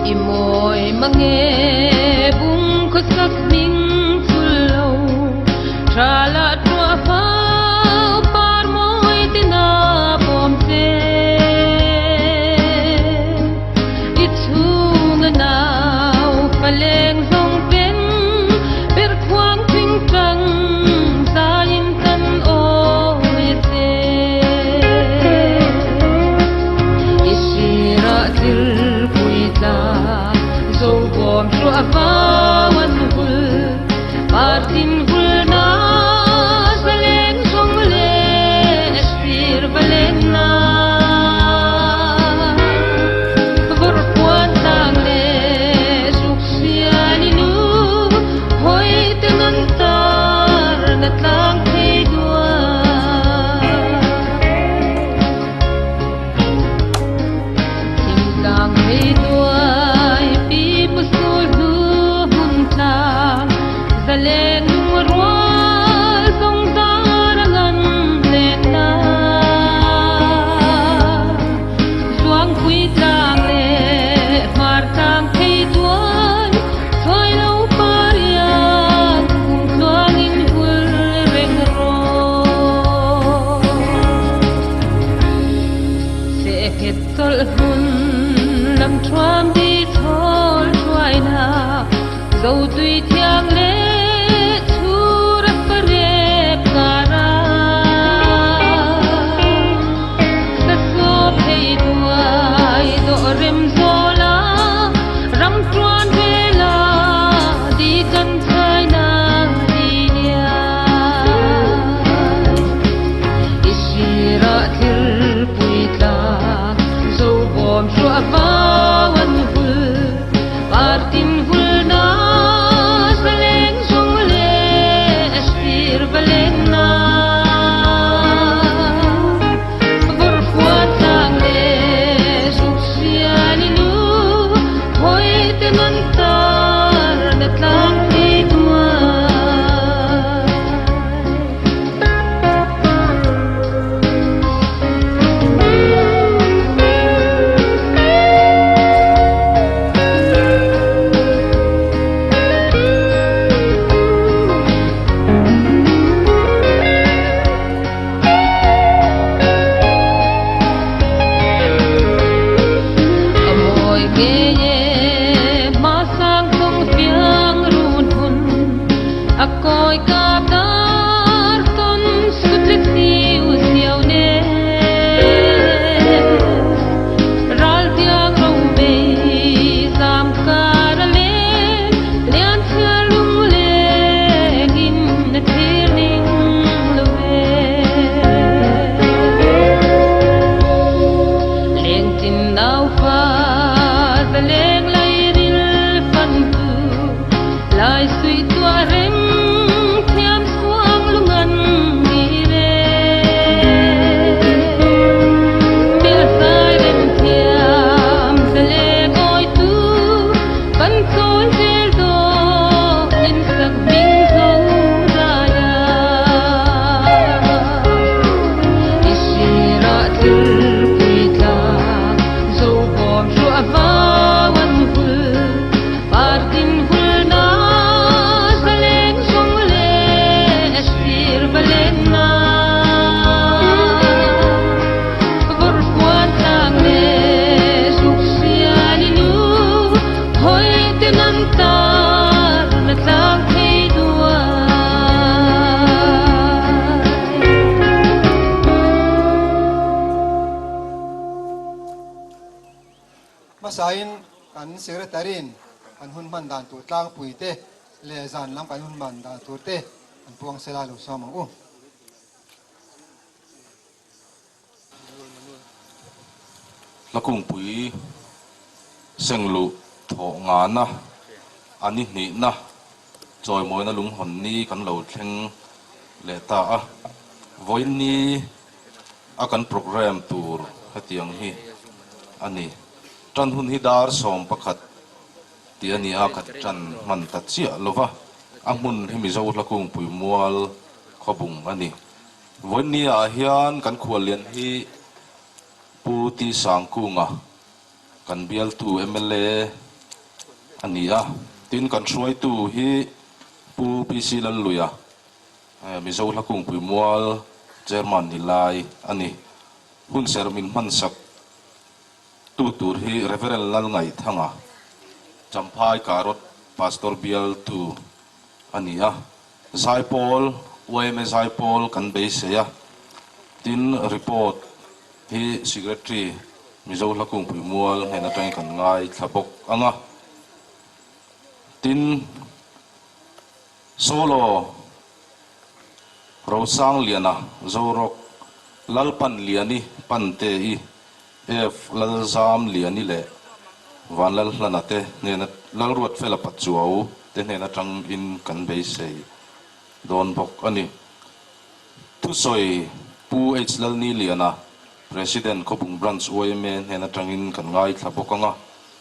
I mawi mange bung khawsak hming chul lo tha lah tuah fau par mawi te na bawm che. I chhung a nau paleng zawng ten per khuang thing tang zaiin kan awi a che. I sirah thilpui tla zobawm hruah vau an vul partin vul na zaleng zawng leh sir va len na vawrhpuan tlang leh zuk sian i nu hawi te nan tar na tlang thei duai. Thingtlang thei duai pi pu sul hnu hmun tlang zalen lungrual zawng dar a ngan len na. Zuangpui tlang leh hmar tlang thei duai chuai lo par iang kum tluangin vul reng rawh. Sehnghet chawlh hmun lam thuam di chhawl hruainak zotui thiang leh chhur a farep karah sasaw phei duai dawh rem zawl a ram tuan vela di kan chai na di liai. I sirah thilpui tla zobawm hruah vau an vul partin vul na zaleng zawng leh sir va leng na vawrhpuan tlang leh zuk sian i nu hawi te nan tar na tlang thei duai. A mawi ngei e hmasang tung fiang run hun a kawi kap dar tawn sutli siu siau nen ral tiang ro bei zam kar a leng lian chhiar lungleng in na thlir ning lo ve. Lengtin naufa zaleng lairil fantu lai suih tuah rem thiam suang lungan ni re. Milzai rem thiam zaleng awitu kan chawi zel dawn in sak hming zo dai a. I sirah thilpui tla zobawm hruah vau an vul partin vul na zaleng zawng leh sir va len na vawrhpuan tlang leh zuk sian i nu hawi te nan tar na tlang thei duai. Hmasain kan Secretary-in kan hun hman dan tur tlangpui te leh zan lam kan hun hman dan tur te an puang sela lo sawm ang u. Hlakungpui sengluh thawh ngana a ni hnihna chawimawina lunghawn ni kan lo thleng leh ta a. Vawiin ni a kan programme tur hetiang hi a ni. Tan hun hi dar 11 tih a ni a, ka tan hman ta chiah lova, a hmun hi Mizo Hlakungpui mual khawbung a ni. Vawiinni ah hian kan khuallian hi Pu T Sangkunga, kan bialtu mla. a ni a. Tin, kan hruaitu hi Pu PC Lalluia, Mizo Hlakungpui Mual Chairman ni lai a ni. Hun serh min hmansak tu tur hi Reverend Lalngaihthanga, Champhai Karot Pastor bialtu a ni a. Zaipawl, yma Zaipawl kan beisei a, tin report hi Secretary Mizo Hlakungpui Mual hnen atangin kan ngaithla bawk ang a. Tin, Solo Rosangliana Zorok, Lalpanliani Pante-i, F Lalzamliani leh Vanlalhlana te hnena Lalruatfela Pachuau te hnen atangin kan beisei dawn bawk a ni. Thusawi Pu H Lalniliana, President Khawbung Branch yma hnen atangin kan ngaithla bawk ang a,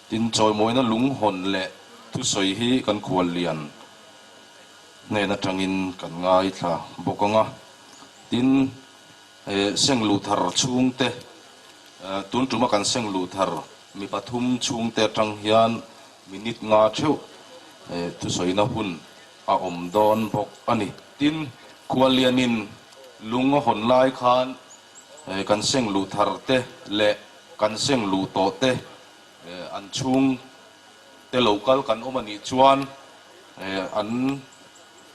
tin chawimawina lunghawn leh thusawi hi kan khuallian hnen atangin kan ngaithla bawk ang a, tin Seng luh thar chhungte, Tun tuma kan seng luh thar mi pathum chhungte atang hian minute nga theuh thusawina hun a awm dawn bawk a ni. Tin, khuallianin lung a hawn lai khan kan seng luh thar te leh kan seng luh tawh te an chhung te lo kal kan awm a nih chuan an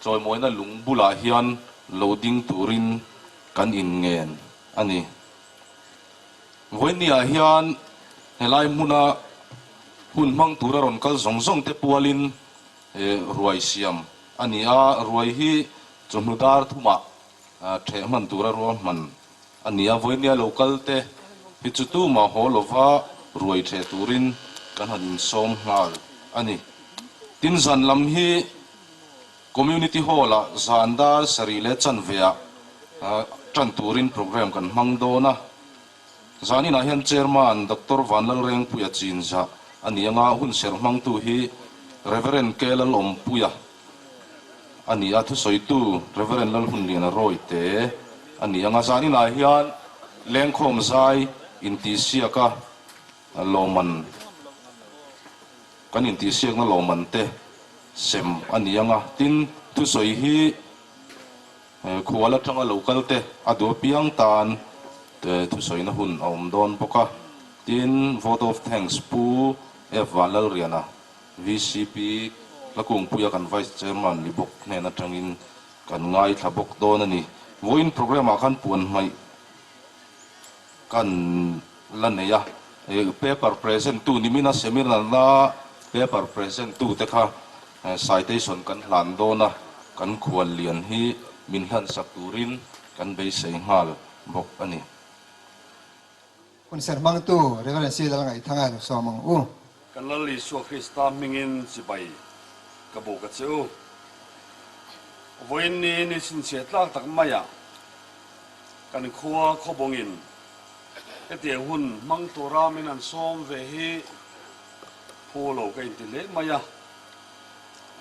Chawimawina lung bulah hian lo ding turin kan inngen a ni. Vawinia hian helai hmuna hun hmang tura rawn kal zawng zawng te pualin ruai siam a ni a, ruai hi chawhnu dar thumah ṭheh hman tura ruahman a ni a. Vawinia lo kal te hi chu tumah haw lova ruai ṭheh turin kan han insawm nghal a ni. Tin zan lam hi Community Hall-ah zan dar sarih leh chanveah tan turin programme kan hmang dawn a. Zaninah hian Chairman Doctor Vanlalrengpuia Chinzah a ni anga hun serh hmangtu hi Reverend K Lalawmpuia a ni a, thusawitu Reverend Lalhunliana Rawite a ni anga zaninah hian lengkhawm zai intihsiaka lawmman Kan intihsiakna lawmman te sem a ni ang a, tin, thusawi hi khual atanga lo kal te a duh apiang tan thusawina hun a awm dawn bawk a, tin, vote of thanks Pu F Vanlalriana, vcp Hlakungpuia kan Vice Chairman ni bawk hnen atangin kan ngaithla bawk dawn a ni. Vawiin programme ah khan puan hmaih kan la nei a, paper present tu nimina seminar na paper present tu te kha citation kan hlan dawn a, kan khual lian hi min hlan sak turin kan beisei nghal bawk a ni. Hun ser hmangtu Rev. C. Lalngaihthanga lo sawm ang u. Kan Lal Isua Krista hmingin chibai ka buk a che u. Vawiin ni ni chhinchhiah tlak tak maiah Kan khua khawbawngin hetiang hun hmang tura min han sawm ve hi phu lo ka inti hle mai a.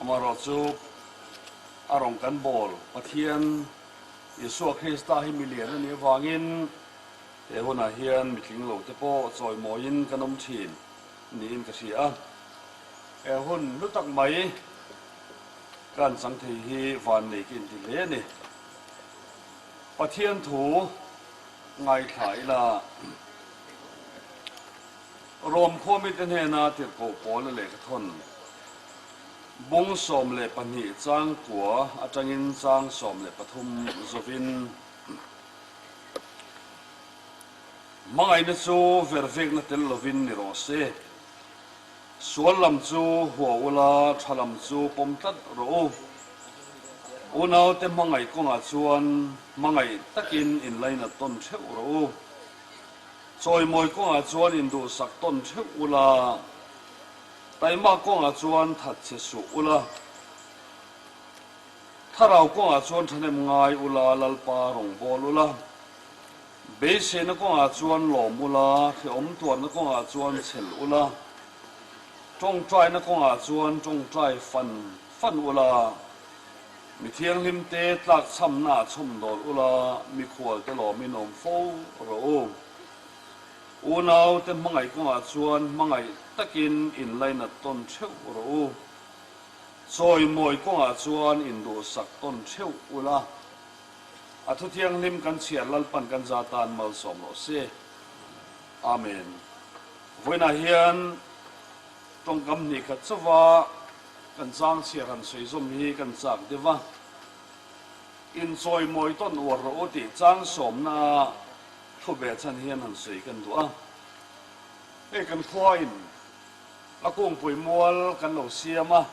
Amaherawh chu a rawn kan bawl Pathian Isua Krista hi milian a nih avangin he hunah hian mitling lo te pawh chawimawiin kan awm thin niin ka hria a. He hun hlu tak mai ka han chang thei hi vannei ka inti hle a ni. Pathian thu ngaithla ila Rom khuamite hnena tirhkoh pawl a lehkhathawn bung 12 chang kua atangin chang 13 zawin hmangaihna chu vervekna tel lovin ni rawh se. Sual lam chu hua ula, tha lam chu pawm tlat rawh u. Unaute hmangaih kawngah chuan hmangaih takin inlainat tawn theuh rawh u. Chawimawi kawngah chuan induhsak tawn theuh ula, taima kawngah chuan that che suh ula. Thlarau kawngah chuan thahnem ngai ula, Lalpa rawngbâwl ula. Beiseina kawngah chuan lawm ula, hrehawm tuarna kawngah chuan chhel ula, tawngtaina kawngah chuan tawngtai fan fan ula, mi thianghlimte tlakchhamnaah chhawmdawl ula, mikhualte lawmin awm fo rawh u. Unaute hmangaih kawngah chuan hmangaih takin inlainat tawn theuh rawh u. Chawimawi kawngah chuan induhsak tawn theuh ula. A thu thianghlim kan chhiar Lalpan kan za tan malsawm rawh se. Amen. Vawiinah hian tawngkam hnih khat chauva kan chang chhiar han sawi zawm hi kan chak deuh a. Inchawimawi tawn uar rawh u tih chang sawmna thu ve chhan hian han sawi kan duh a. Hei kan khuain a kungpui mual kan lo siam a,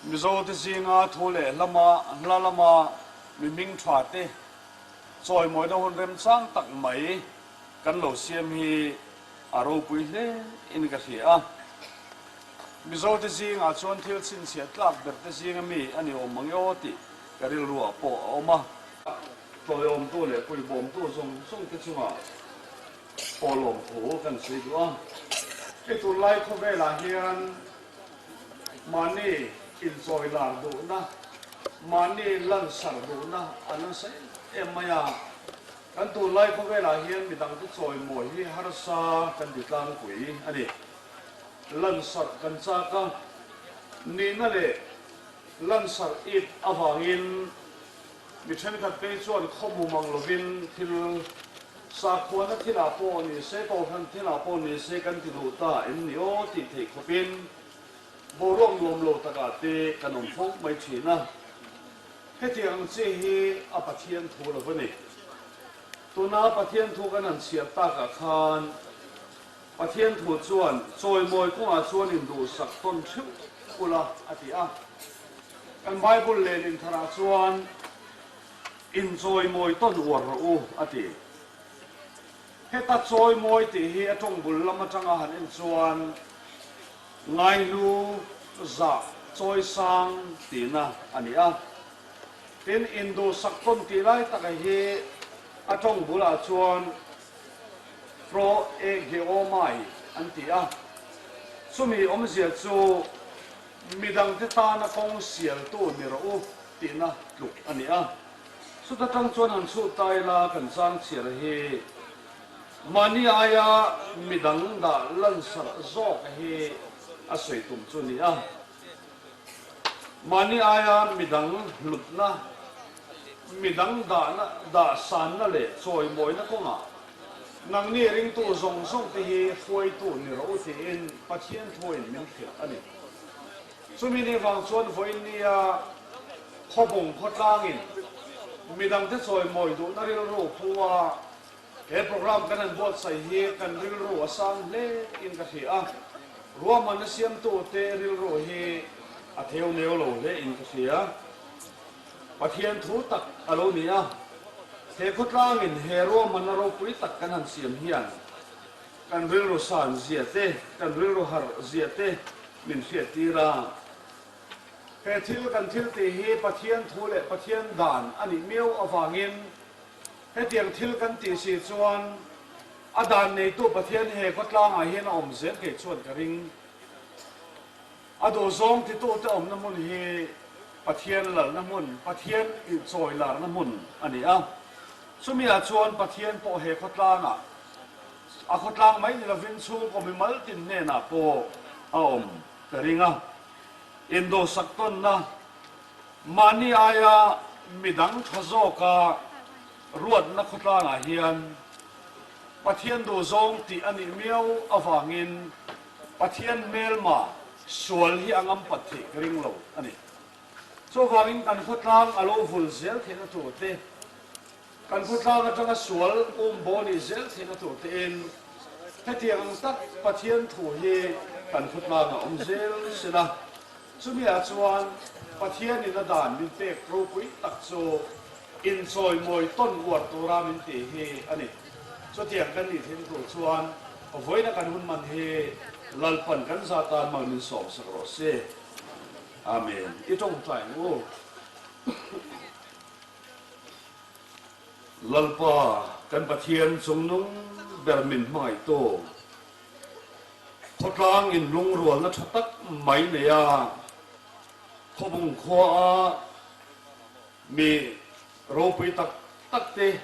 Mizo te zinga thu leh hlama hla lama mi hming tha te chawimawina hun remchang tak mai kan lo siam hi a ropui hle in ka hria a. Mizo te zingah chuan thil chhinchhiah tlak ber te zinga mi a ni awm mang emaw tih ka rilruah pawh a awm a. Tawiawmtu leh puibawmtu zawng zawng te chungah pawlawm thu kan sawi duh a. Hei tunlai khawvelah hian mahni inchawi lar duhna, mahni lansar duhna a nasa em em mai a. Kan tunlai khawvelah hian midangte chawimawi hi harsa kan ti tlangpui a ni. Lansarh kan chak a, nihna leh lansarh it avangin Mi thenkhat phei chuan khawmu mang lovin thil sakhuana thilah pawh ni se, kohhran thilah pawh ni se kan ti duh ta em ni aw tih theih khawpin boruak nuam lo takah te kan awm fo mai thin a. Hetiang ang chi hi a Pathian thu lo va ni. Tuna Pathian thu kan han chhiar takah khan Pathian thu chuan chawimawi kawngah chuan induhsak tawn theuh ula a ti a. Kan Bible leh intharah chuan inchawimawi tawn uar rawh u a ti. Heta chawimawi tih hi a tawng bul lam atanga han en chuan ngaihlu zah chawisang tihna a ni a. Tin, induhsak tawn tih lai taka hi a tawng bulah chuan Pro e geomai an ti a. Chumi awmzia chu midangte tana kawng sialtu ni rawh u tihna tluk a ni a. Chuta tang chuan han chhuh ta ila kan chang chhiar hi mahni aia midang dah lansarh zawk hi a sawi tum chu a ni a. Mahni aia midang hlutna, midang dahna, dahsanna leh chawimawina kawngah nangni ringtu zawng zawng te hi hruaitu ni rawh u tiin Pathian thuin min hrilh a ni. Chumi ni vang chuan vawiinnia khawbung khawtlangin midangte chawimawi duhna rilru phua He program kan han buatsaih hi kan rilru a sang hle in ka hria a, ruahmanna siamtute rilru hi a theu neu lo hle in ka hria. Pathian thu tak a lo ni a, he khawtlangin he ruahmanna ropui tak kan han siam hian kan rilru san zia te, kan rilru harh zia te min hriattir a. He thil kan thil tih hi Pathian thu leh Pathian dan a nih miau avangin Hetiang thil kan tih si chuan a dan neitu Pathian he khawtlangah hian a awm zel kei chuan ka ring. A duhzawng titute awmna hmun hi Pathian lalna hmun, Pathian inchawi larna hmun a ni a. Chumiah chuan Pathian pawh he khawtlangah, a khawtlang mai ni lovin chhungkaw mimal tin hnenah pawh a awm ka ring a. Indawhsak tawnna Mahni aia midang tha zawka ruatna khawtlangah hian Pathian duhzawng tih a nih miau avangin Pathian hmelma sual hi a ngampat theih ka ring lo a ni. Chuvangin kan khawtlang a lo vul zel theihna tur te, kan khawtlang atanga sual umbo nih zel theihna tur tein hetiang ang tak Pathian thu hi kan khawtlangah awm zel sela. Chumiah chuan Pathianin a dan min pek ropui tak chu inchawimawi tawn uar tura min tih hi a ni. Chutiang kan nih theihna tur chuan vawiina kan hun man hi Lalpan kan za tan mal min sawmsak rawh se. Amen. I tawngtai ang u. Lalpa kan Pathian chungnung ber min hmangaihtu. Khawtlang in lungrualna tha tak mai nei a, khawbung khua a mi ropui tak tak te,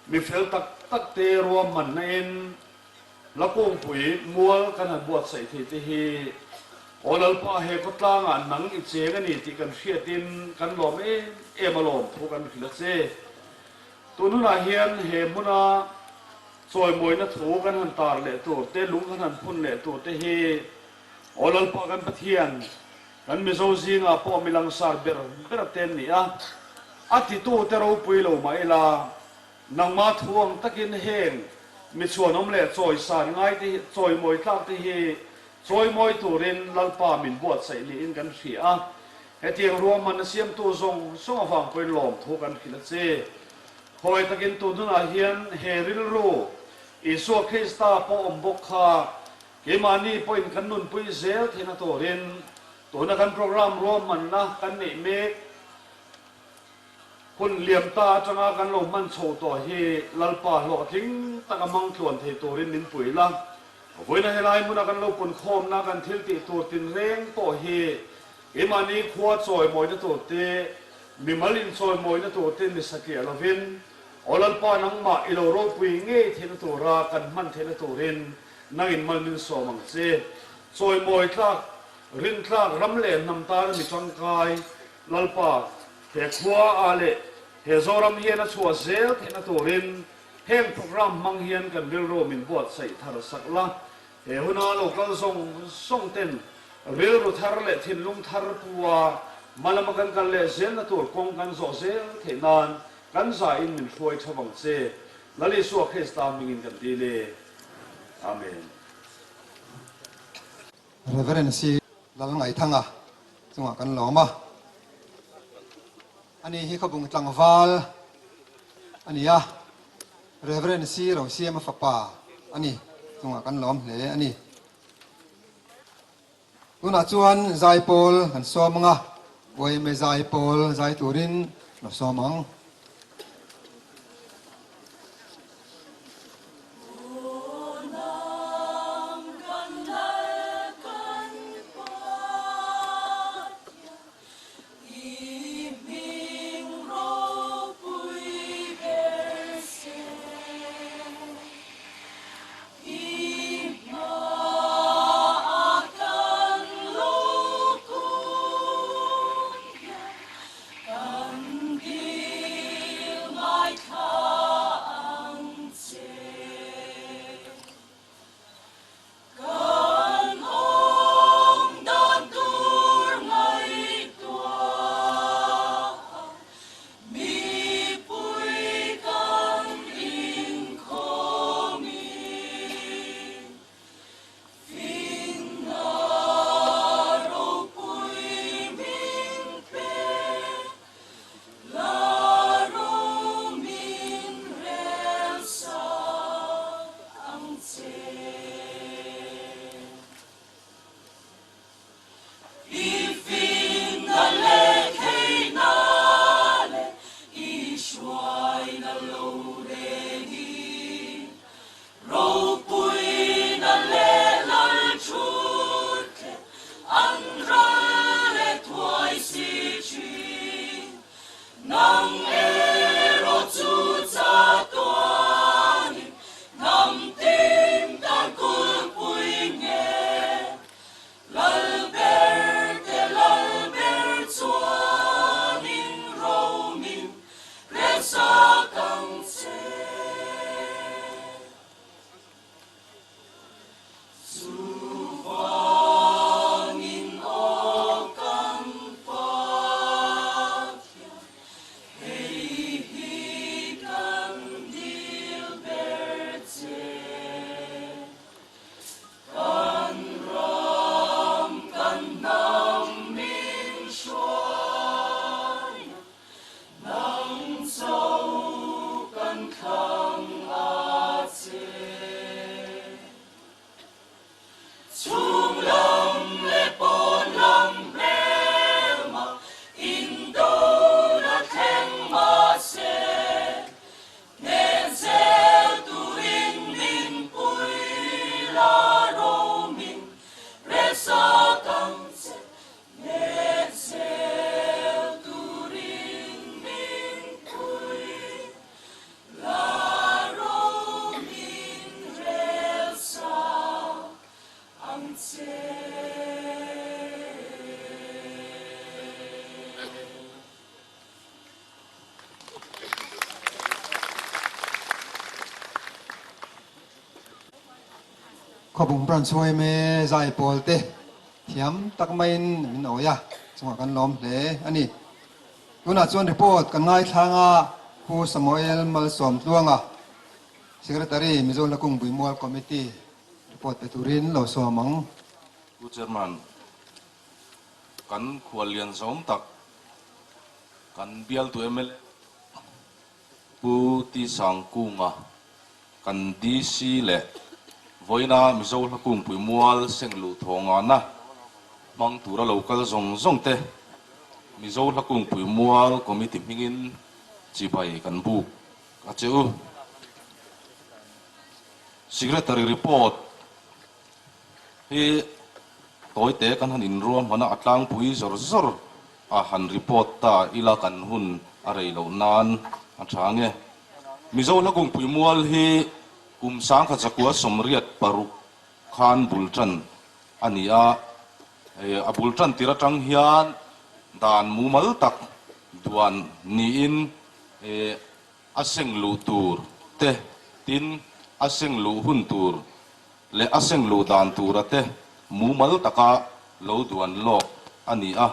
mi fel tak tak. tak te ruahmanna in Lakungpui mual kan han buatsaih thei te hi Aw Lalpa he khawtlangah nang i cheng a ni tih kan hriatin kan lawm em em a lawm thu kan hrilh a che. Tun hunah hian he hmuna chawimawina thu kan han tar leh tur te, lung kan han phun leh tur te hi Aw Lalpa kan Pathian, kan Mizo zingah pawh mi langsar ber ber te an ni a, a titute ropui lo mah ila, Nangmah thu ang takin heng mi chhuanawm leh chawisan ngai te hi, chawimawi tlak te hi chawimawi turin Lalpa min buatsaih niin kan hria a. Hetiang ruahmanna siamtu zawng zawng avang pawhin lawmthu kan hrilh a che. Khawi takin tun hunah hian he rilru Isua Krista pawh awm bawk kha keimahni pawhin kan nunpui zel theihna turin tuna kan program ruahmanna kan neih mek Hun liam ta atanga kan lo hman chho tawh hi Lalpa hlawhtling taka hmang tluan thei turin min pui la. Vawiina helai hmuna kan lo punkhawmna kan thil tih tur tinreng pawh hi keimahni khua chawimawina tur te, mimal inchawimawina tur te ni satliah lovin Aw Lalpa nangmah i lo ropui ngei theihna tura kan hman theihna turin nangin mal min sawm ang che. Chawimawi tlak, rintlak ram leh hnam tana mi tangkai Lalpa, he khua ah leh he Zoram hian a chhuah zel theihna turin heng program hmang hian kan rilru min buatsaih thar sak la. He huna lo kal zawng zawng ten rilru thar leh thinlung thar pu a hmalama kan kal leh zelna tur kawng kan zawh zel theih nan kan zain min hruai tha vang che. Lal Isua Krista hmingin kan dil e. Amen. Reverend si Lalngaithanga chungah kan lawm a, ani hi khawbung tlangval a ni a, Reverend si Rosiama fapa a ni chungah kan lawm hle a ni. Tunah chuan zaipawl kan sawm ang a, YMA zaipawl zai turin lo sawm ang. Khawbung Branch yma zai pawl te thiam tak maiin min awi a, chungah kan lawm hle a ni. Tunah chuan report kan ngaithlang a, Pu Samuel Malsawmtluanga, Secretary, Mizo Hlakung Buimual Committee report pe turin lo sawm ang. Pu Chairman, kan khuallian zawng tak, kan bialtu mla Pu T Sangkunga, kan DC leh vawiina Mizo Hlakungpui Mual Sengluh Thawngana hmang tura lo kal zawng zawng te Mizo Hlakungpui Mual Committee hmingin chibai kan buk a che u. Secretary report hi tawite kan han inruahman a, a tlangpui zawr zawr a han report ta ila kan hun a rei loh nan a tha nge. Mizo Hlakungpui Mual hi kum 1986 khan bul tan a ni a, a bul tan tir atang hian dan mumal tak duan niin A seng luh tur te, tin, a seng luh hun tur leh a seng luh dan tura te mumal taka lo duan lawk a ni a.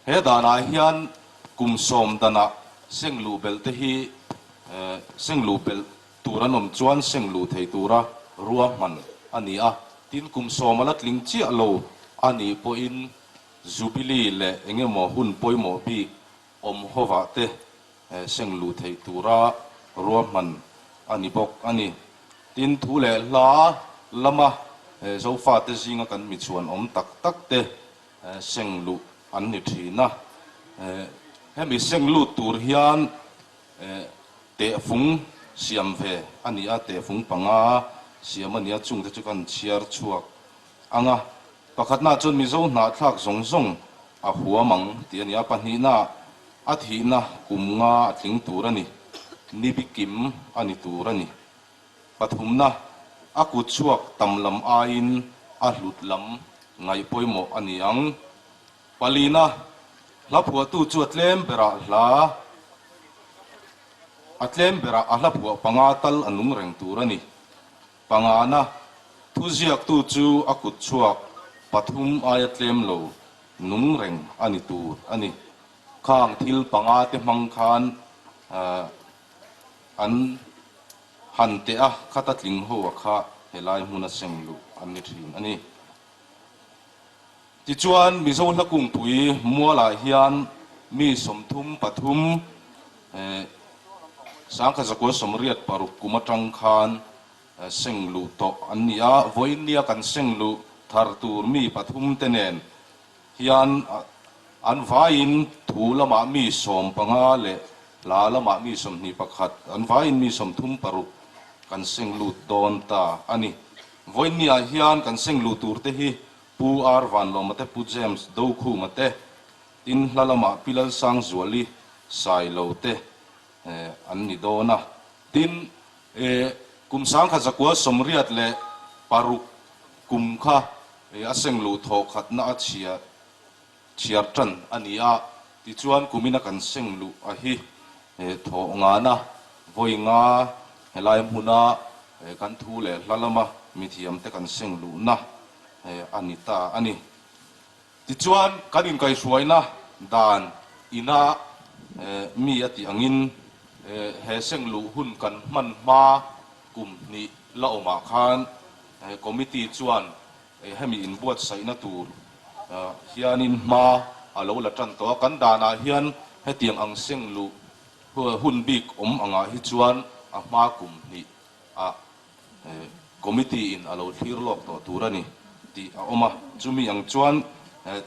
He danah hian kum sawm danah seng luh belh te hi seng luh belh tur an awm chuan seng luh thei tura ruahman a ni a. Tin, kum sawm a la tling chiah lo a nih pawhin Jubilee leh engemaw hun pawimawh bik awm hovah te seng luh theih tura ruahman a ni bawk a ni. Tin, thu leh hla lama Zofate zinga kan michhuan awm tak tak te seng luh an ni thin a. Hemi seng lut tur hian tehfung siam ve a ni a, tehfung panga siam a ni a, chungte chu kan chhiar chhuak ang a. Pakhatna chuan Mizo hnahthlak zawng zawng a huam ang tih a ni a, pahnihna a thihna kum nga a tling tur a ni, ni bikim a ni tur a ni. Pathumna, a kut chhuak tam lam aiin a hlut lam ngaih pawimawh a ni ang. Palina, hla phuahtu chu a tlem berah hla a tlem berah a hla phuah panga tal a nung reng tur a ni. Pangana, thuziaktu chu a kut chhuak pathum aia tlem lo nung reng a ni tur a ni. Khang thil panga te hmang khan an han teh a, khata tling ho a kha helai hmuna seng luh an ni thin a ni. Tichuan, Mizo Hlakungpui mualah hian mi 33 1986 kum atang khan seng luh tawh an ni a, vawiin nia kan seng luh thar tur mi pathum te nen hian an vaiin thu lamah mi 15 leh hla lamah mi 21, an vaiin mi 36 kan seng lut dawn ta a ni. Vawiin niah hian kan seng luh tur te hi Pu R Vanlawma te, Pu James Dokhuma te, tin hla lamah Pi Lalsangzuali Sailo te an ni dawn a. Tin, kum 1986 kum kha a seng luh thawh khatna a chhia chhiar tan a ni a, tichuan kumina kan seng luh a hi thawh ngana vawi nga helai hmuna kan thu leh hla lama mithiamte kan seng luhna a ni ta a ni. Tichuan kan inkaihhruaina dan ina mi a tih angin he seng luh hun kan hman hma kum hnih la awmah khan committee chuan Hemi inbuatsaihna tur hianin hma a lo la tan tawh a, kan danah hian hetiang ang seng luh hun bik awm angah hi chuan a hma kum hnih ah committee in a lo thlir lawk tawh tur a ni tih a awm a, chumi ang chuan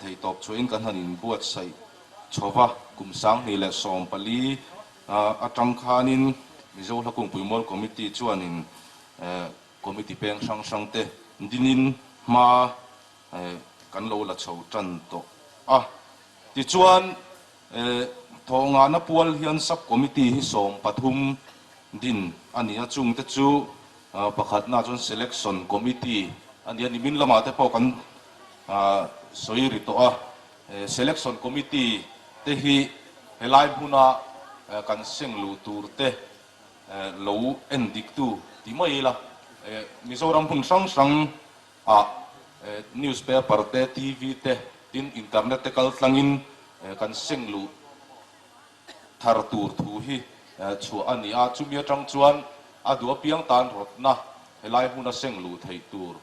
theihtawp chhuahin kan han inbuatsaih chho va, kum 2014 atang khanin Mizo Hlakungpui Mual Committee chuanin Committee peng hrang hrang te dinin hma kan lo la chho tan tawh a. Tichuan, thawhngahna pual hian Sub Committee hi 13 din a ni a, chungte chu pakhatna chuan Selection Committee. a nia, nimin lamah te pawh kan sawi ri tawh a, Selection Committee te hi helai hmuna kan seng luh tur te lo en dik tu ti mai ila, Mizoram hmun hrang hrang ah newspaper te, TV te, tin internet te kal tlangin kan seng luh thar tur thu hi chhuah a ni a, chumi atang chuan a duh apiang tan rawtna helai hmuna seng luh theih tur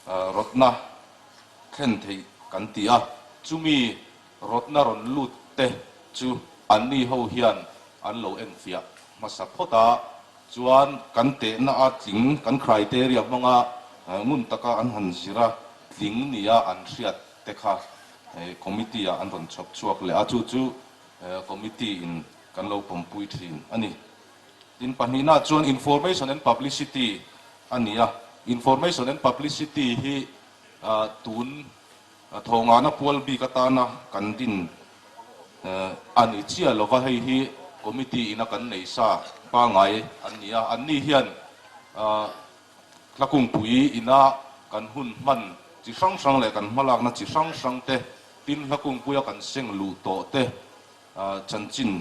rawtna thlen theih kan ti a, chumi rawtna rawn lut te chu anni ho hian an lo enfiah hmasa phawt a, chuan kan tehna a tling kan criteria hmanga ngun taka an han zir a tling nia an hriat te kha committee ah an rawn chhawp chhuak leh a, chu chu committee in kan lo pawmpui thin a ni. Tin pahnihna chuan information and publicity a ni a, information and publicity hi tun thawngana pual bik atana kan din a ni chiah lova, hei hi committee ina kan nei sa pangai an ni a, anni hian Hlakungpui ina kan hun hman chi hrang hrang leh kan hmalakna chi hrang hrang te, tin Hlakungpuia kan seng luh tawh te chanchin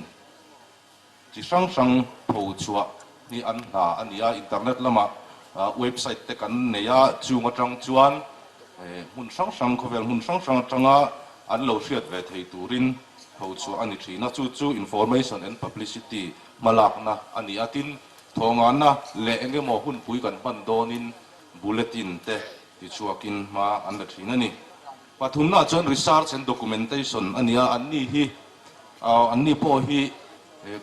chi hrang hrang pho chhuah hi an hna a ni a, internet lamah website te kan nei a, chung atang chuan hmun hrang hrang, khawvel hmun hrang hrang atanga an lo hriat ve thei turin pho chhuah a ni thin a, chu chu information and publicity hmalakna a ni a, tin Thawngana leh engemaw hunpui kan hman dawnin bulletin te tichhuakin hma an la thin a ni. Pathumnaah chuan research and documentation a ni a, anni hi anni pawh hi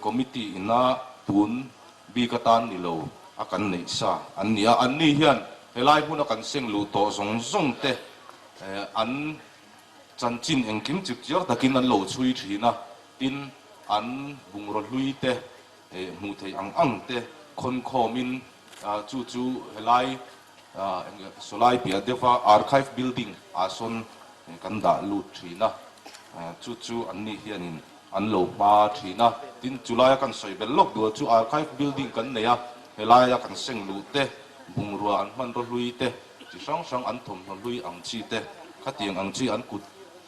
committee ina tun bik atan ni lo a kan neih sa an ni a, anni hian helai hmuna kan seng luh tawh zawng zawng te an chanchin engkim chip chiar takin an lo chhui thin a, tin an bungraw hlui te Hmuh theih ang ang te khawn khawmin chu chu helai sawlai piah deuha archive building ah sawn kan dah lut thin a, chu chu anni hianin an lo hma thin a, tin chulaia kan sawi belh lawk duh chu archive building kan nei a, helaia kan seng luh te, bungrua an hmanraw hlui te, chi hrang hrang an thawmhnaw hlui ang chi te, khatiang ang chi an kut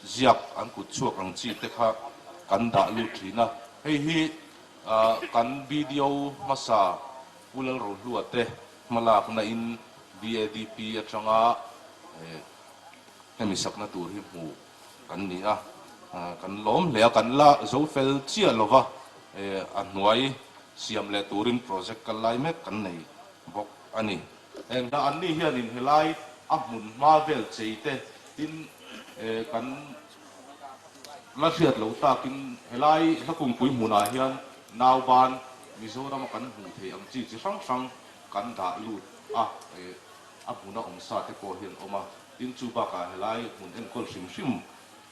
ziak an kut chhuak ang chi te kha kan dah lut thin a, hei hi Kan BDO hmasa Pu Lalrohlua te hmalakna in VADP atanga hemi sakna tur hi hmuh kan ni a, kan lawm hle a, kan la zo fel chiah lova a hnuai siam leh turin project kal lai mek kan nei bawk a ni. Heng hna anni hianin helai a hmun hma vel chei te tin kan La hriat loh takin helai Hlakungpui hmunah hian nauban Mizorama kan hmuh theih ang chi chi hrang hrang kan dah lut a, a hmuna awm sa te pawh hi an awm a, tin chu bakah helai hmun enkawl hrim hrim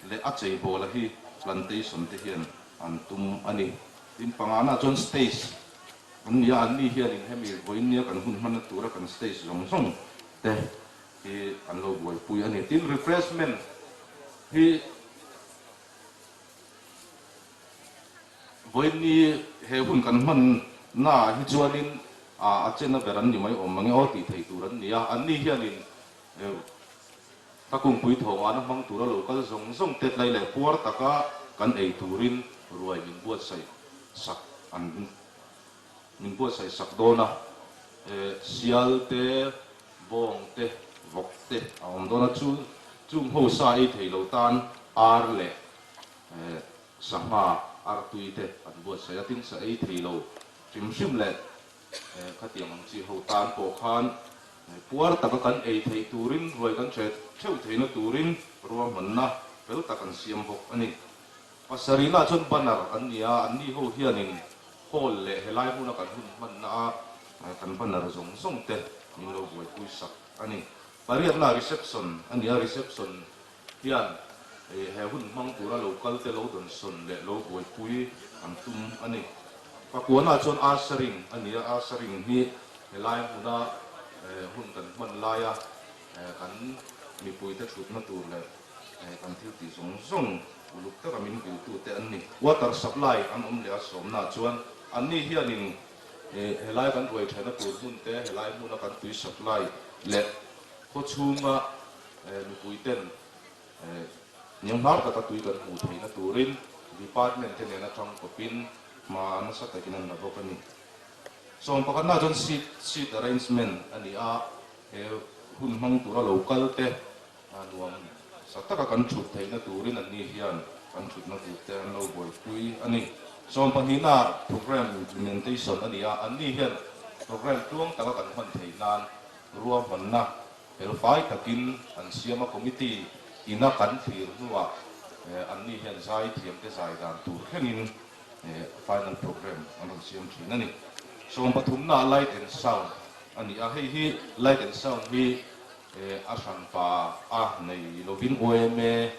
leh a cheibawla hi plantation te hian an tum a ni. Tin pangana chuan stage an ni a, anni hianin hemi vawiinnia kan hun hmanna tura kan stage zawng zawng te hi an lo buaipui a ni. Tin, refreshment hi vawiinni he hun kan hman naah hi chuanin a chena ber an ni mai awm mange aw tih theih tur an ni a. Anni hianin ka kungpui thawngana hmang tura lo kal zawng zawng te tlai leh puar taka kan ei turin ruai min buatsaih sak an Min buatsaih sak dawn a, sial te, bawng te, vawk te a awm dawn a, chu chung ho sa ei thei lo tan ar leh sangha artui te an buatsaih a, tin sa ei thei lo hrim hrim leh khatiang ang chi ho tan pawh khan puar taka kan ei theih turin ruai kan hre theuh theihna turin ruahmanna fel tak an siam bawk a ni. Pasarihna chuan banner an ni a, anni ho hianin hall leh helai hmuna kan hun hmanna a kan banner zawng zawng te min lo buaipui sak a ni. Pariatna reception a ni a, reception hian he hun hmang tura lo kal te lo dawnsawn leh lo buaipui an tum a ni. Pakuana chuan ushering a ni a, ushering hi helai hmuna hun kan hman laia kan mipuite thutna tur leh Kan thil tih zawng zawng uluk taka min viltute an ni. Water supply an awm leh a sawmnaah chuan anni hianin helai kan ruai thehna tur hmun te, helai hmuna kan tui supply leh. Khaw chhunga mipui ten hnianghnar taka tui kan hmuh theihna turin department te nen atang kawpin hma nasa takin an la bawk a ni. Sawmpakhatna chuan seat seat arrangement a ni a, he hun hmang tura lo kal te nuam sa taka kan thut theihna turin anni hian kan thutna tur te an lo buaipui a ni. Sawmpahnihna program implementation a ni a, anni hian program tluang taka kan hman theih nan ruahmanna felfai takin an siam a, committee ina kan thlir hnuah anni hian zai thiamte zai dan tur thlengin final program an rawn siam thin a ni. Sawmpathumna light and sound a ni a, hei hi light and sound hi a hranpa a nei lovin yma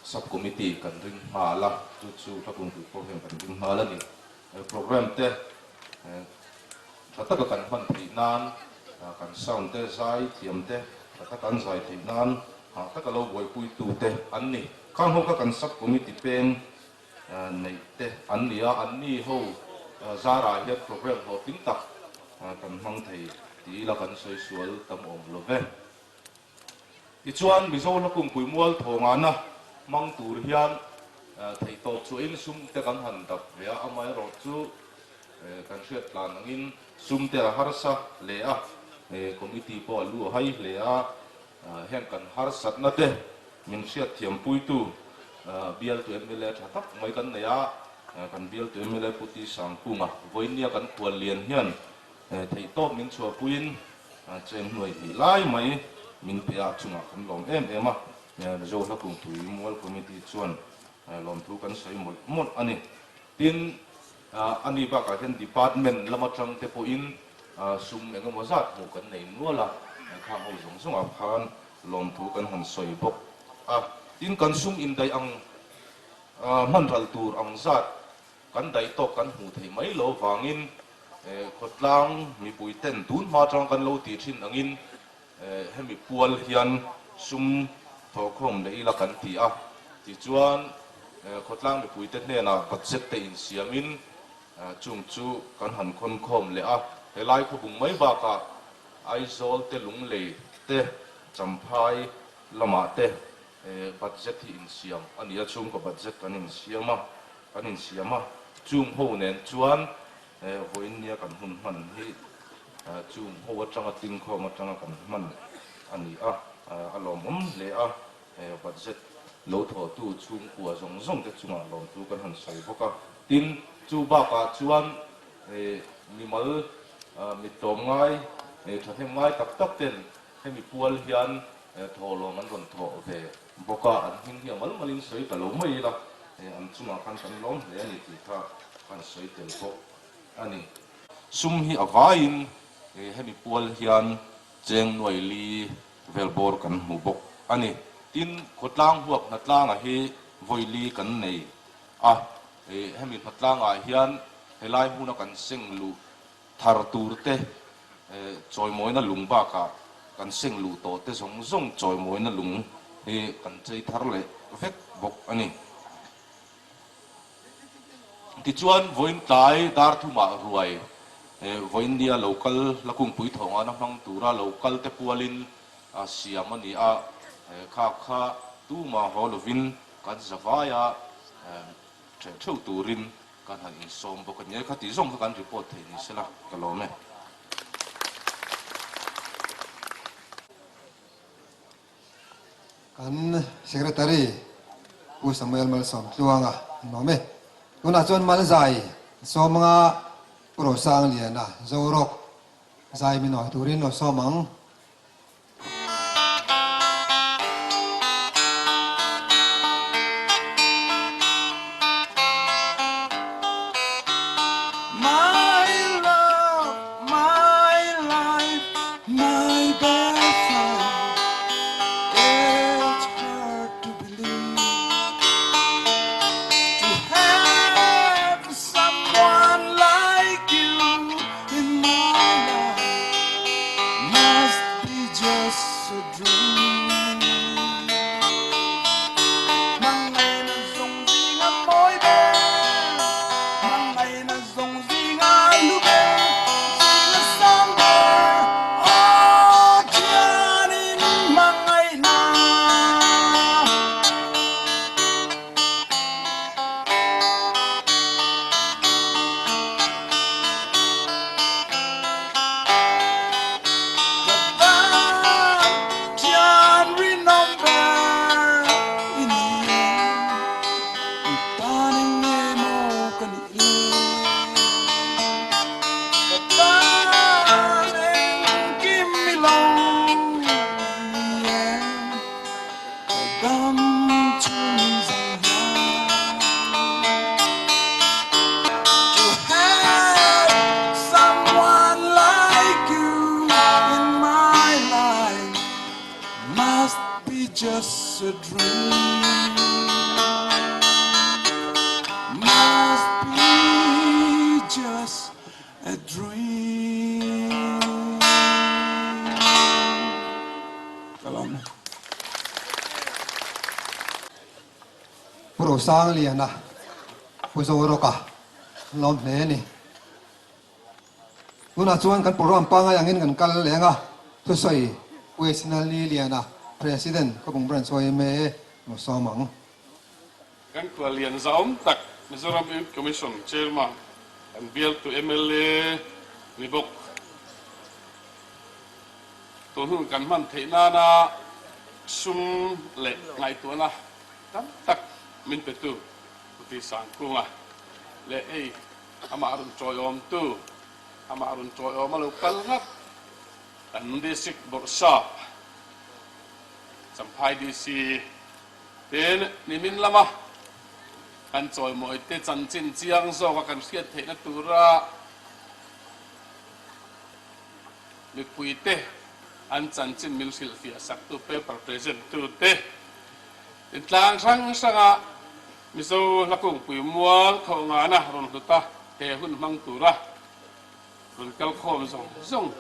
sub committee kan ring nghal a, chu chu Hlakungpui pawh hian kan ring nghal a ni. Program te tha taka kan hman theih nan kan sound te zai thiam te tha taka an zai theih nan hah taka lo buaipui tu te an ni. Khang ho kha kan sub committee peng neih te an ni a, an ni ho zarah hian program hlawhtling tak kan hmang thei ti ila kan sawi sual tam awm lo ve. Tichuan, Mizo Hlakungpui mual thawngana hmang tur hian theihtawp chhuahin sum te kan han dap ve a, amaherawh chu kan hriat tlan angin sum te a harsa hle a, committee pawh a lu a hai hle a, heng kan harsatna te min hriatthiampuitu bialtu mla tha tak mai kan nei a, kan bialtu mla Pu T Sangkunga vawinia kan khuallian hian Theihtawp min chhuahpuiin cheng hnuai hnih lai mai min pe a, chungah kan lawm em em a. Mizo Hlakungpui Mual Committee chuan lawmthu kan sawi mawlh mawlh a ni. Tin, a ni bakah hian Department lam atang te pawhin sum eng emaw zat hmuh kan nei nual a, khang ho zawng zawngah khan lawmthu kan han sawi bawk a. Tin, kan sum indaih ang hman ral tur ang zat Kan daih tawk kan hmuh theih mai lo vangin khawtlang mipui ten tun hma atang kan lo tih thin angin hemi pual hian sum thawhkhawm leh ila kan ti a. Tichuan khawtlang mipui te hnenah budget te insiamin chung chu kan han khawnkhawm leh a. Helai khawbung mai bakah Aizawl te Lunglei te Champhai lamah te budget hi insiam a ni a, chhungkaw budget kan insiam a, kan insiam a, chung ho nen chuan vawiin nia kan hun hman hi chung ho atanga tlingkhawm atanga kan hman a ni a, a lawmawm hle a, budget lo thawhtu chhungkua zawng zawng te chungah lawmthu kan han sawi bawk a, tin chu bakah chuan mimal mittlawm ngai thahnem ngai tak tak ten Hemi pual hian thawhlawm an rawn thawh ve bawk a, an hming hi a mal malin sawi ta lo mai ila, an chungah khan kan lawm hle a ni tih kha kan sawi tel bawk a ni. Sum hi a vaiin hemi pual hian cheng nuai li vel bawr kan hmu bawk a ni. Tin, khawtlang huap hnatlanga hi vawi li kan nei a, hemi hnatlangah hian helai hmuna kan seng luh Thar tur te chawimawina lung bakah kan seng luh tawh te zawng zawng chawimawina lung hi kan chei thar leh vek bawk a ni. Tichuan, vawiin tlai dar thumah ruai vawiin nia lo kal la kungpui thawngana hmang tura lo kal te pualin siam a ni a, kha kha tumah haw lovin kan zavai a Ṭheh ṭheuh turin kan han insawm bawk a ni e. Khati zawng kha kan report thei ni sela ka lawm e. Kan Secretary Pu Samuel Malsawmtluanga an lawm e. Tunah chuan Malzai sawm anga Pu Rosangliana Zorawk zai min awi turin lo sawm ang. just a dream Must be just a dream Ka lawm e. Pu Rosangliana, Pu Zorawka an lawm hle a ni. Tunah chuan kan program pangai angin kan kal leng a, thusawi Uesinal Liliana, President, Khawpung Branch yma lo sawm ang. Kan khuallian zahawm tak Mizoram Youth Commission Chairman kan bialtu mla ni bawk. Tun hun kan hman theih nana sum leh ngaihtuahna tam tak min petu Pu Ti Sangkunga leh hei Amah rawn tawiawmtu, amah rawn tawiawm a lo kal ngat. Kan District Bawrhsap, Champhai DC ten nimin lama kan chawimawite chanchin chiang zawka kan hriat theihna tura mipuite an chanchin min hrilhfiah saktu paper present tute intlang hrang hranga Mizo hla kungpui mual tho ngana rawn hlut a, he hun hmang tura rawn kal khawm zawng zawng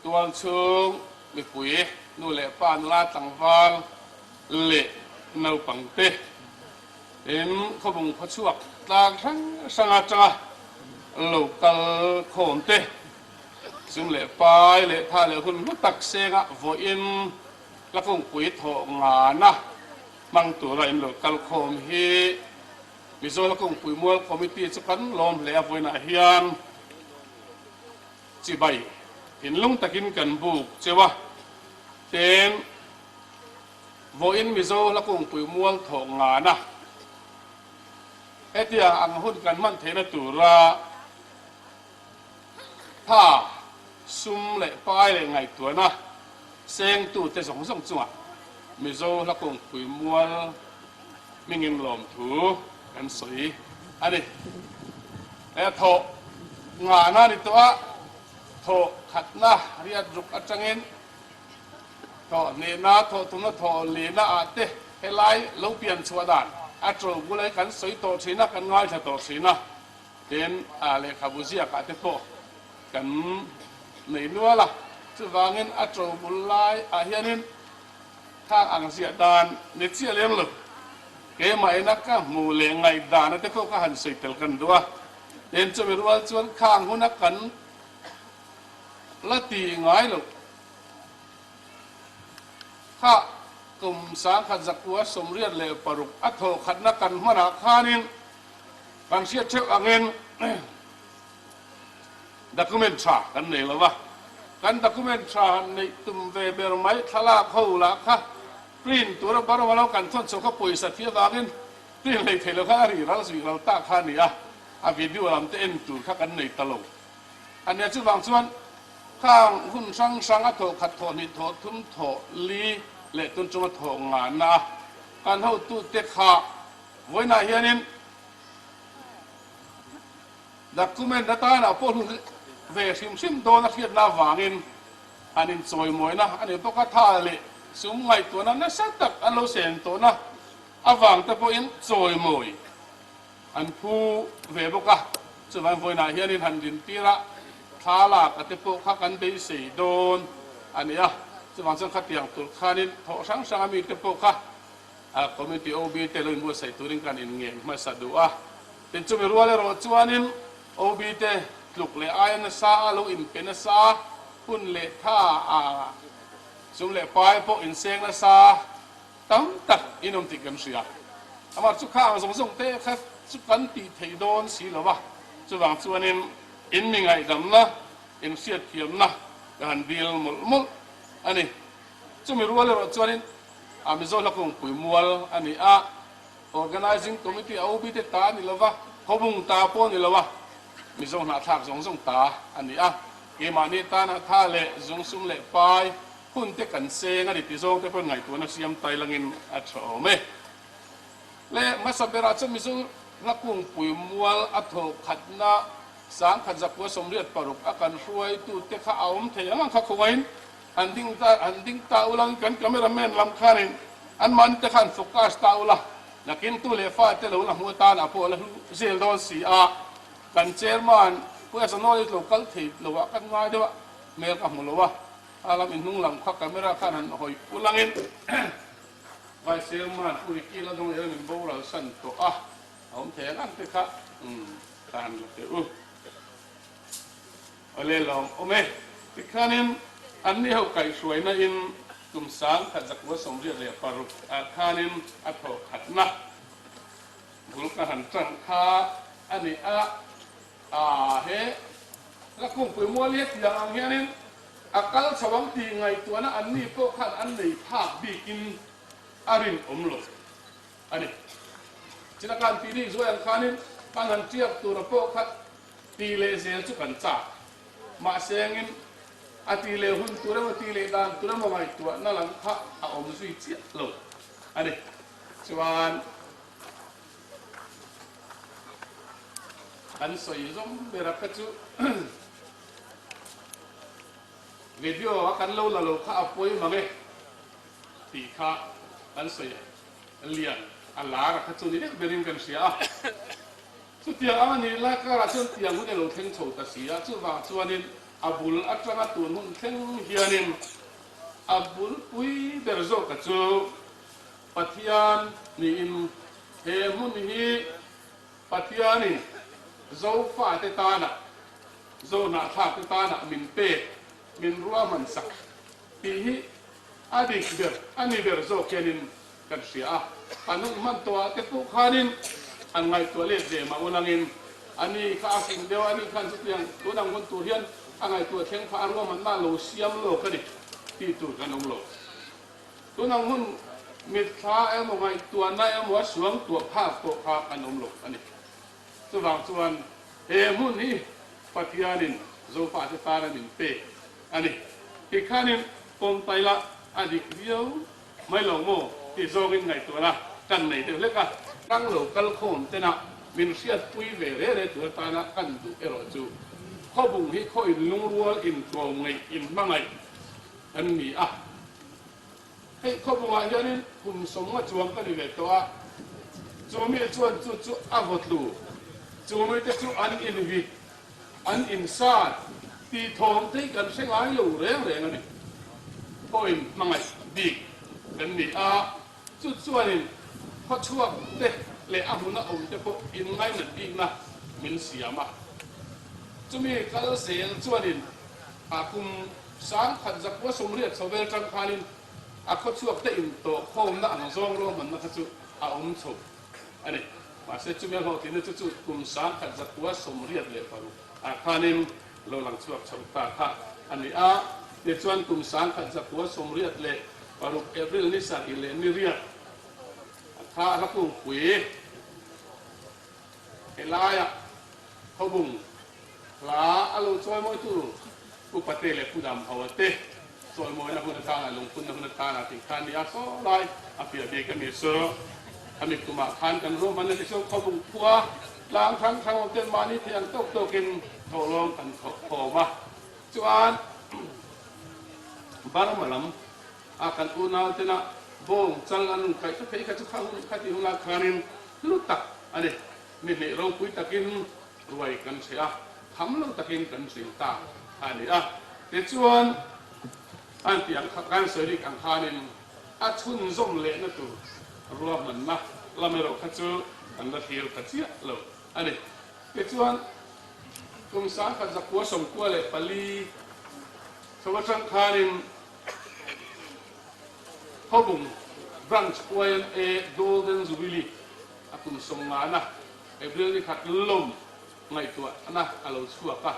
tual chhung mipui, nu leh pa, nula tlangval leh naupang te in khawbung khawchhuak tlang hrang hrang atanga lo kal khawm te sum leh pai leh tha leh hun hlu tak senga vawiin hla kungpui thawh ngana Hmang tura in lo kal khawm hi Mizola Kungpui Mual Committee chu kan lawm hle a, vawiinah hian chibai thinlung takin kan buk cheu a, tin vawiin Mizola Kungpui Mual thawh ngana hetiang ang hun kan hman theihna tura tha, sum leh pai leh ngaihtuahna sengtute zawng zawng chungah Mizo hla kungpui mual hmingin lawmthu kan sawi a ni. He thawh ngahna ni tawh a, thawh khatna riat ruk atangin thawh hnihna, thawh thumna, thawh lihna ah te helai lo pian chhuah dan a to bul hi kan sawi tawh thin a, kan ngaithla tawh thin a. Tin, lehkhabu ziakah te pawh kan nei nual a, chuvangin a to bul laiah hianin khang ang ziah dan ni chiah lem lo. Keimah ina ka hmuh leh ngaihdana te pawh ka han sawi tel kan duh a, tin chumi rual chuan khang huna kan la ti ngai loh kha kum 1986 a thawhkhatna kan hmanah khanin Kan hriat theuh angin document tha kan nei lo va, kan document tha han neih tum ve ber mai thlalak ho lah kha print tura barma lo kan thawn chho kha pawisa thi avangin print hlei thei lo kha a ri ral zui ral tak kha a ni a, a video lam te en tur kha kan nei ta lo a nia. Chuvang chuan khang hun hrang hrang a thawh khat thawh hnih thawh thum thawh li leh tun chunga thawh ngana a kan hotute kha Vawiinah hianin document atana pawh hlu ve hrim hrim dawn a hriatna avangin an inchawimawina a ni bawk a, tha leh sum ngaihtuahna nasa tak an lo sen tawhna avang te pawhin chawimawi an phu ve bawk a. Chuvangin vawiinah hianin han dintir a, thla lak a te pawh kha kan beisei dawn a ni a, chuvang chuan khatiang tur khanin thawh hrang hrang a mite pawh kha A committee OB te lo inbuatsaih turin kan inngen hmasa duh a, tin chumi rual erawh chuanin OB te tluk leh aia nasa a lo inpe nasa, hun leh tha a sum leh pai pawh inseng nasa tam tak in awm tih kan hria. Amah chu kha ang zawng zawng te kha chu kan tih theih dawn si lo va, chuvang chuanin in mi ngaihdamna, in hriatthiamna ka han dil mawlh mawlh a ni. Chumi rual erawh chuanin A Mizo hla kungpui mual a ni a, Organising Committee a OB te ta a ni lo va, Khawbung ta pawh a ni lo a, Mizo hnahthlak zawng zawng ta a ni a. Keimahni tana tha leh zungsum leh pai hun te kan seng a ni ti zawng te pawhin ngaihtuahna siam tai langin a tha awm e. Le hmasa berah chuan Mizo hla kungpui mual a thawh khatna 1986 a kan hruaitute kha a awm thei ang ang kha khawngain. Han ding ta, han ding ta ula kan cameraman lam khanin anmahni te khan focus ta ula, nakin tu leh fa te lo la hmu atan a pawh la hlu zel dawn si a, kan chairman Pu Ezanawi lo kal thei lo ah kan ngai deuh a, hmel ka hmu lo a, a lam inhnung lam kha camera khan han hawi ulangin Vice Chairman Pu Ricky Lalhung leh min boral san tawh a, a awm thei ang ang te kha ka han la teh u. Awle lawm awm e. Tikhanin anni ho kaihhruaina in kum 1000 186 ah khanin a thawh khatna bul ka han tang kha a ni a, aa he la kungpui mual hi hetiang ang hianin a kal chho ang tih ngaihtuahna anni pawh khan an nei phak bikin a rinawm lo a ni. China khan tih rik zuai ang khanin kan han tiak tura pawh kha Ti leh zel chu kan chak. Mahse engin a ti leh hun tur emaw ti leh dan tur emaw ngaihtuahna lam kha a awm zui chiah lo a ni. Chuan kan sawi zawng ber a kha chu video a kan lo la lo kha a pawi mang e tih kha kan sawi lian a lar a kha chu ni deuh berin kan hria a. Chutiang ang a nih lai karah chuan tiang hun elo thleng chho ta si a, chuvang chuanin a bul atanga tun hun thleng hianin a bulpui ber zawka chu Pathian niin he hmun hi Pathianin Zofate tana, Zohnahthlakte tana min pek, min ruahman sak tih hi a dik ber, a ni ber zawk hianin kan hria a, an hun hman tawhah te pawh khanin an ngaihtuah let ve mah ulangin a ni kha a fing deuh a, ani khan chutiang tun ang hun tur hian a ngaihtuah thleng kha a ruahmanna lo siam lawk a ni tih tur kan awm lo. Tun ang hun mitthla emaw ngaihtuahna emaw a suang tuah phak pawh kha kan awm lo a ni. Chuvang chuan he hmun hi Pathianin Zofate tana min pek a ni. Tikhanin Pawmtaila a dik viau mai lo maw tih zawngin ngaihtuahna kan nei deuh hlek a. Tang lo kal khawm tena min hriatpui ve re re tur atana kan duh erawh chu khawbung hi khaw inlungrual intlawm ngaih inhmangaih kan ni a. Hei khawbungah hianin kum sawmnga chuang ka ni ve tawh a, chu mi chuan chu chu a vawtlu, chu mite chu an invit, an insat tih thawm te hi kan hre ngai lo reng reng a ni. Pawhin hmangaih bik kan ni a, chu chuanin khawchhuak te leh a hmuna awm te pawh inngainat bikna min siam a. Chumi kal zel chuanin a kum 1180 chho vel tang khanin a khawchhuak te intawhkhawmna ang zawng ruahmanna kha chu a awm chho a ni. Mahse chumi a hlawhtlinna chu chu kum 1186 ah khanin lo lang chhuak chho ta kha a ni a. Tichuan kum 1186 April ni sarih leh ni riat kha a hla kungpui helaiah Khawbung hla a lo chawimawitu Pu Pate leh Pu Damhaua te chawimawina hun atana lungphunna hun atana tih kha a ni a, saw lai a piah bik a ni. Saw khami kumah khan kan ruahmanna te chu Khawbung khua tlang hrang hrang awm ten mahni thei ang tawk tawkin thawhlawm kan thawh khawm a, chuan Burma lam a kan unau tena bawng chal an rawn kaih ta phei kha chu kha hun kha tih hunah khanin hlu tak a ni. Ni hnih ropui takin ruai kan hre a, tham lo takin kan hring ta a ni a. Tichuan, an tih ang kha, kan sawi rik ang khanin a chhunzawm lehna tur ruahmanna lam erawh kha chu kan la thlir ta chiah lo a ni. Tichuan, kum 1994 chho atang khanin Khawbung Branch YMA Golden Jubilee a kum sawmngana April ni khat lawm ngaihtuahna a lo chhuak a,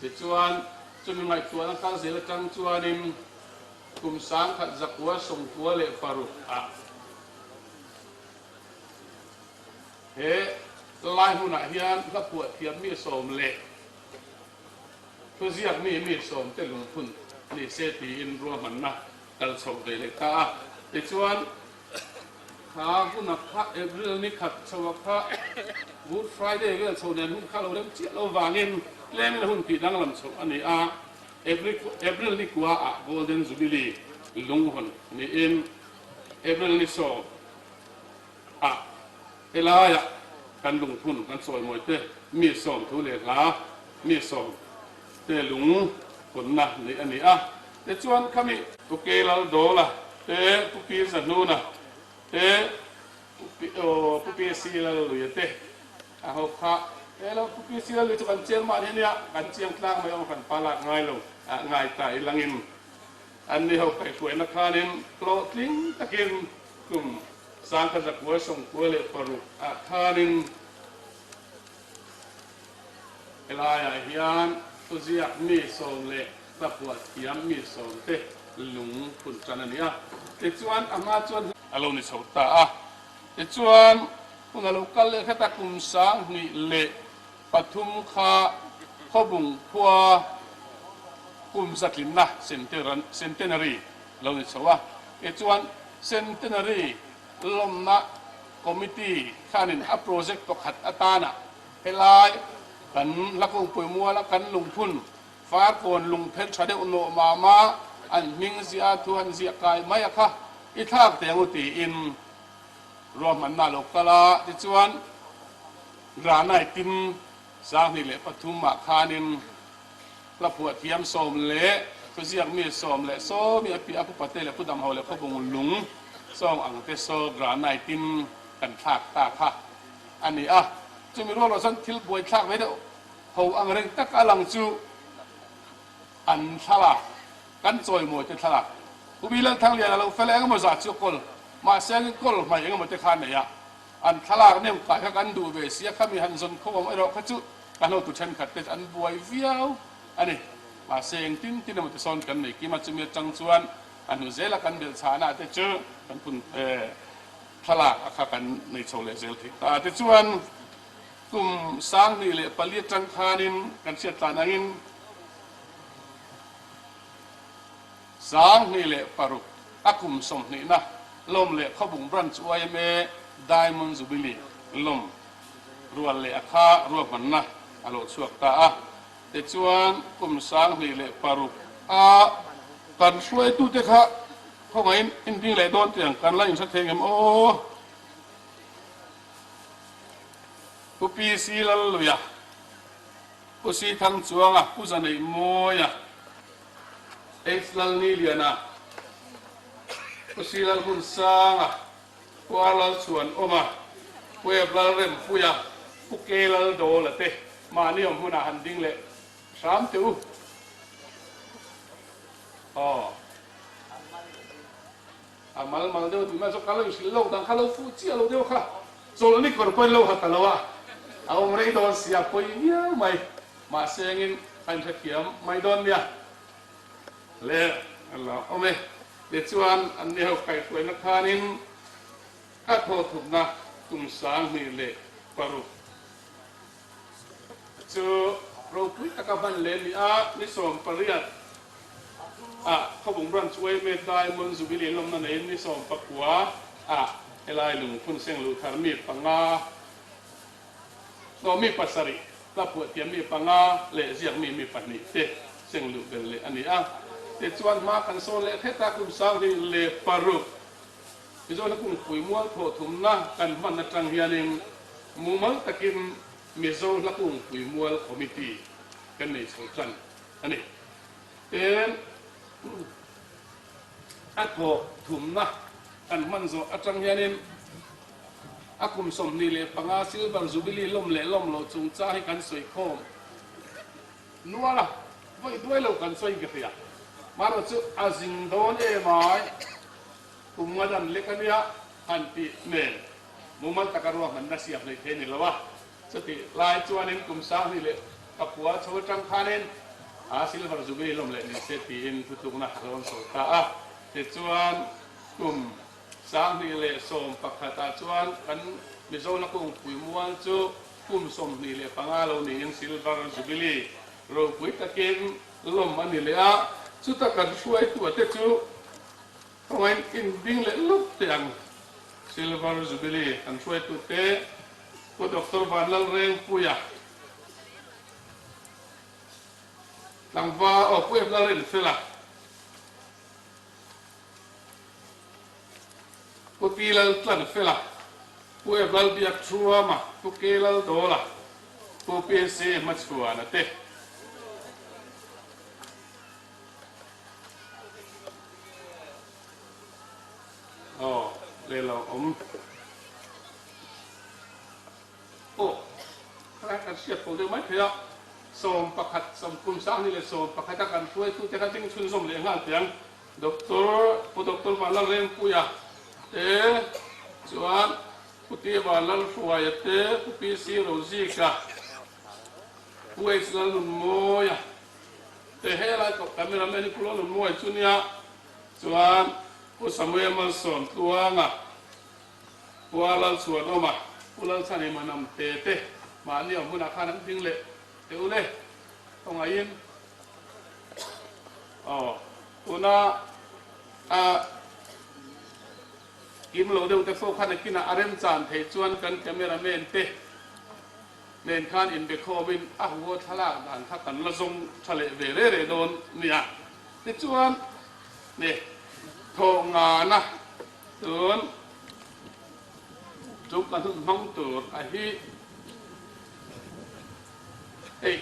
tichuan chumi ngaihtuahna kal zel atang chuanin kum 1996 ah he lai hmunah hian hla phuah thiam mi sawm leh thuziak mi mi sawm te lungphun ni se tiin ruahmanna kal chhoh ve leh ta a, tichuan Kha huna kha April ni khat chho a kha Good Friday vel chho nen hun kha lo rem chiah lo vangin tlemin a hun tih danglam chhoh a ni a. April ni kua ah Golden Jubilee lunghawn niin April ni sawm ah helaiah kan lungphun kan chawimawi te mi 30 leh hla mi 10 te lung hawnna neih a ni a. Tichuan khami Pu Keilal Dawla te Pu Pi Zahnuna te Pu PC Lalluia te a ho kha he lo Pu PC Lalluia chu kan chiang mahni ania kan chiang tlang mai awm kan pa lak ngai lo ah ngai ta i langin an ni ho kaihhruaina khanin hlawhtling takin kum 1996 ah khanin helaiah hian thuziak mi 10 leh hlaphuah thiam mi 10 te lung phun tan a ni a. Tichuan a hma chuan a lo ni chho ta a. Tichuan hun a lo kal leh hret a, kum 2003 kha Khawbung khua kum zatlinna centenary a lo ni chho a. Tichuan centenary lawmna committee khanin a project pakhat atana helai kan Hlakungpui muala kan lungphun Farkawn lungphelh tha deuh nawh mama an hming zia thu han ziah kai mai a kha i thlak teh angu tiin ruahmanna a lo kal a. Tichuan Granite tin 2003 ah khanin hlaphuah thiam 10 leh thuziak mi 10 leh sawmi a piah a pu Pate leh pu Damho leh Khawbung lung sawng ang te saw granite tin kan thlak ta kha a ni a. Chumi rual rual chuan thil buaithlak ve deuh Ho ang reng tak a lang chu an thlalak, kan chawimawi te thlalak. Pu Bilal Thanglian a lo fel eng emaw zah chu a kawl, mahse angin kawl hmai eng emaw te kha a nei a, an thlalak nem kai kha kan duh ve sia khami han zawn kho awm erawh kha chu kan hotu thenkhat te chu an buai viau a ni. Mahse engtin tin emaw te sawn kan nei kim a, chumi atang chuan a hnu zela kan belh chhahna te chu kan phun thlalak a kha kan nei chho leh zel thei ta. Tichuan. Kum 2004 atang khanin kan hriat tlan angin 2006 a kum 20na lawm leh Khawbung Branch yma Diamond Jubilee lawm rual leh a kha ruahmanna a lo chhuak ta a. Tichuan kum 2006 a kan hruaitute kha khawngaihin inding leh dawn tih ang kan la inhre thei ngem aw. Pu PC Lalluia, Pu Si Thangchuanga, Pu Zaneihmawia, H Lalniliana, Pu Si Lalhunsanga, Pu R Lalchhuanawma, Pu F Lalrempuia, Pu K Laldawla te mahni awm hmunah han ding leh hram teh u. Aw. A mal mal deuh tih mai chu ka lo inhrilh lawk dan kha lo fuh chiah lo deuh kha. Chawlhni kawr pawhin lo ha ta lo a, a awm rei dawn si a pawi viau mai. Mahse engin ka inhrethiam mai dawn nia le a lo awm e. Tichuan an ni ho kaihhruaina khanin a thawhthupna kum 2006 Chu ropui taka hman leh ni a, ni 18 ah Khawbung Branch yma Diamond Jubilee lawmna neiin ni 19 ah helai lungphun seng luh thar mi panga hlawh mi pasarih hla phuah thiam mi panga leh ziak mi mi pahnih te seng luh belh leh a ni a. Tichuan hma kan sawn leh hret a, kum 2006 Mizo hla kungpui mual thawh thumna kan hman atang hianin mumal takin Mizo hla kungpui mual committee kan nei chho tan a ni. Tin, a thawh thumna kan hman zawh atang hianin a kum 25 Silver Jubilee lawm leh lawm loh chungchang hi kan sawi khawm nual a, vawi duai lo kan sawi ka hria. Marawh chu a zing dawn em ai. Kum nga dan lek a nia han tih nen mumal taka ruahmanna siam hlei thei a ni lo a. Chutih lai chuanin kum 2009 chho atang khanin a Silver Jubilee lawm leh ni se tiin thutlukna a rawn sawi ta a. Tichuan kum 2011 ah chuan kan Mizo Hlakungpui mual chu kum 25 lo niin Silver Jubilee ropui takin lawm a ni leh a. Chuta kan hruaitu te chu Khawngaih in ding leh lawk teh ang. Silver Jubilee kan hruaitute Pu Doctor Vanlalrengpuia. Tlangval aw Pu Epler in fel a. Pu Pi Lal Tlan fel a. Pu Ep Lal Biak Thuam a, Pu Ke Lal Dawl a, Pu PSA Hmachhuan a te. Aw leh lo awm. Aw, khalai kan hriat pawh deuh mai thei a, 11, sawmkum 20 leh 11 a kan hruaitute kha ding chhunzawm leh nghal teh ang. Doctor, Pu Doctor Vanlalrengpuia te chuan Pu T Vanlalhruaia te, Pu PC Rozika, Pu H Lalnunmawia te helai kawp cameraman hi Pu Lalnunmawia chu nia chuan Pu Samuel Malsawmtluanga, Pu Lalchhuanawma, Pu Lalchhanhima Namte te mahni awm hunah khan an ding leh teh u le, khawngaihin. Aw, tuna a kim lo deuh te pawh khan a kinah a remchan theih chuan kan camera man te nen khan inbe khawmin a huho thlalak dan kha kan la zawng tha leh ve re re dawn nia. Tichuan, ne thawh ngana tun chu ka hnun hmang tur a hi hei.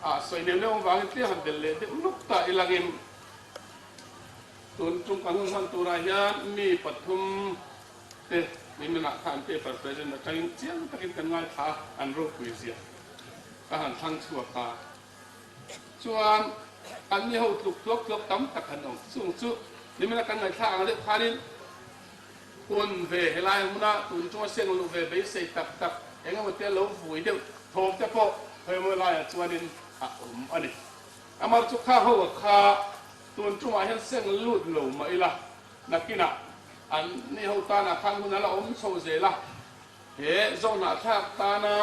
A sawi neuh neuh avangin tlem han belh leh deuh luk ta ilangin tun tum kan hun hman turah hian mi pathum te niminah khan paper present atangin chiang takin kan ngaithla a, an ropui zia ka han thlang chhuak a. Chuan an ni ho tluk tluak tluak tam tak han awm chung chu nimina kan ngaithla ang deuh khanin hun ve helai hmuna tun chunga seng luh ve beisei tak tak engemaw te lo vui deuh thawm te pawh khawimawi laiah chuanin a awm a ni. Amar chu kha ho a kha tun tumah hian seng lut lo mah ila nakinah an ni ho tanah khan hun a la awm chho zel a, he zawhnahthlak tana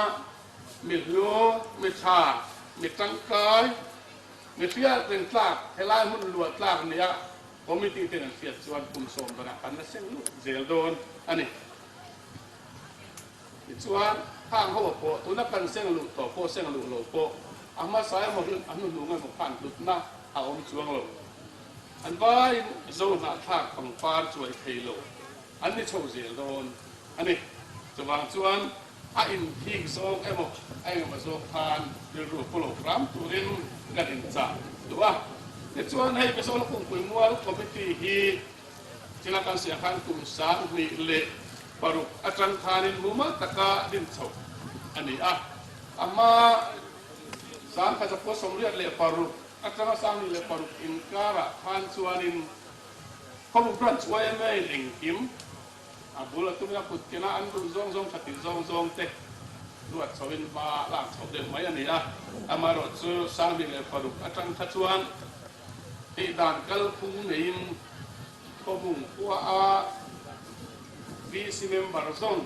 mi hlu, mi tha, mi tangkai, mi hriat reng tlak helai hmun luah tlak nia Committee ten an hriat chuan kum sawm danah kan la seng lut zel dawn a ni. Tichuan, khang ho pawh tuna kan seng luh tawh pawh seng luh lo pawh a hmasa emaw a hnuhnung emaw khan hlutna a awm chuang lo. An vaiin zo hnahthlak pangpar chuai thei lo an ni chho zel dawn a ni. Chuvang chuan a inthik zawng emaw a engemaw zawng khan rilru pu lo hram turin kan inchah duh a. Tichuan hei Mizoram Kungpui Mual Committee hi thila kan siah khan kum 2006 atang khanin mumal taka din chhoh a ni a. A hma 1986 atanga 2006 inkarah khan chuanin Khawbung Branch yma in engkim A bul a tumna kut kena an duh zawng zawng tha tih zawng zawng te ruat chhoin hma lak chhoh deuh mai a ni a. Amaherawhchu 2006 atang kha chuan tih dan kalphung neiin Khawbung khua a VC member zawng,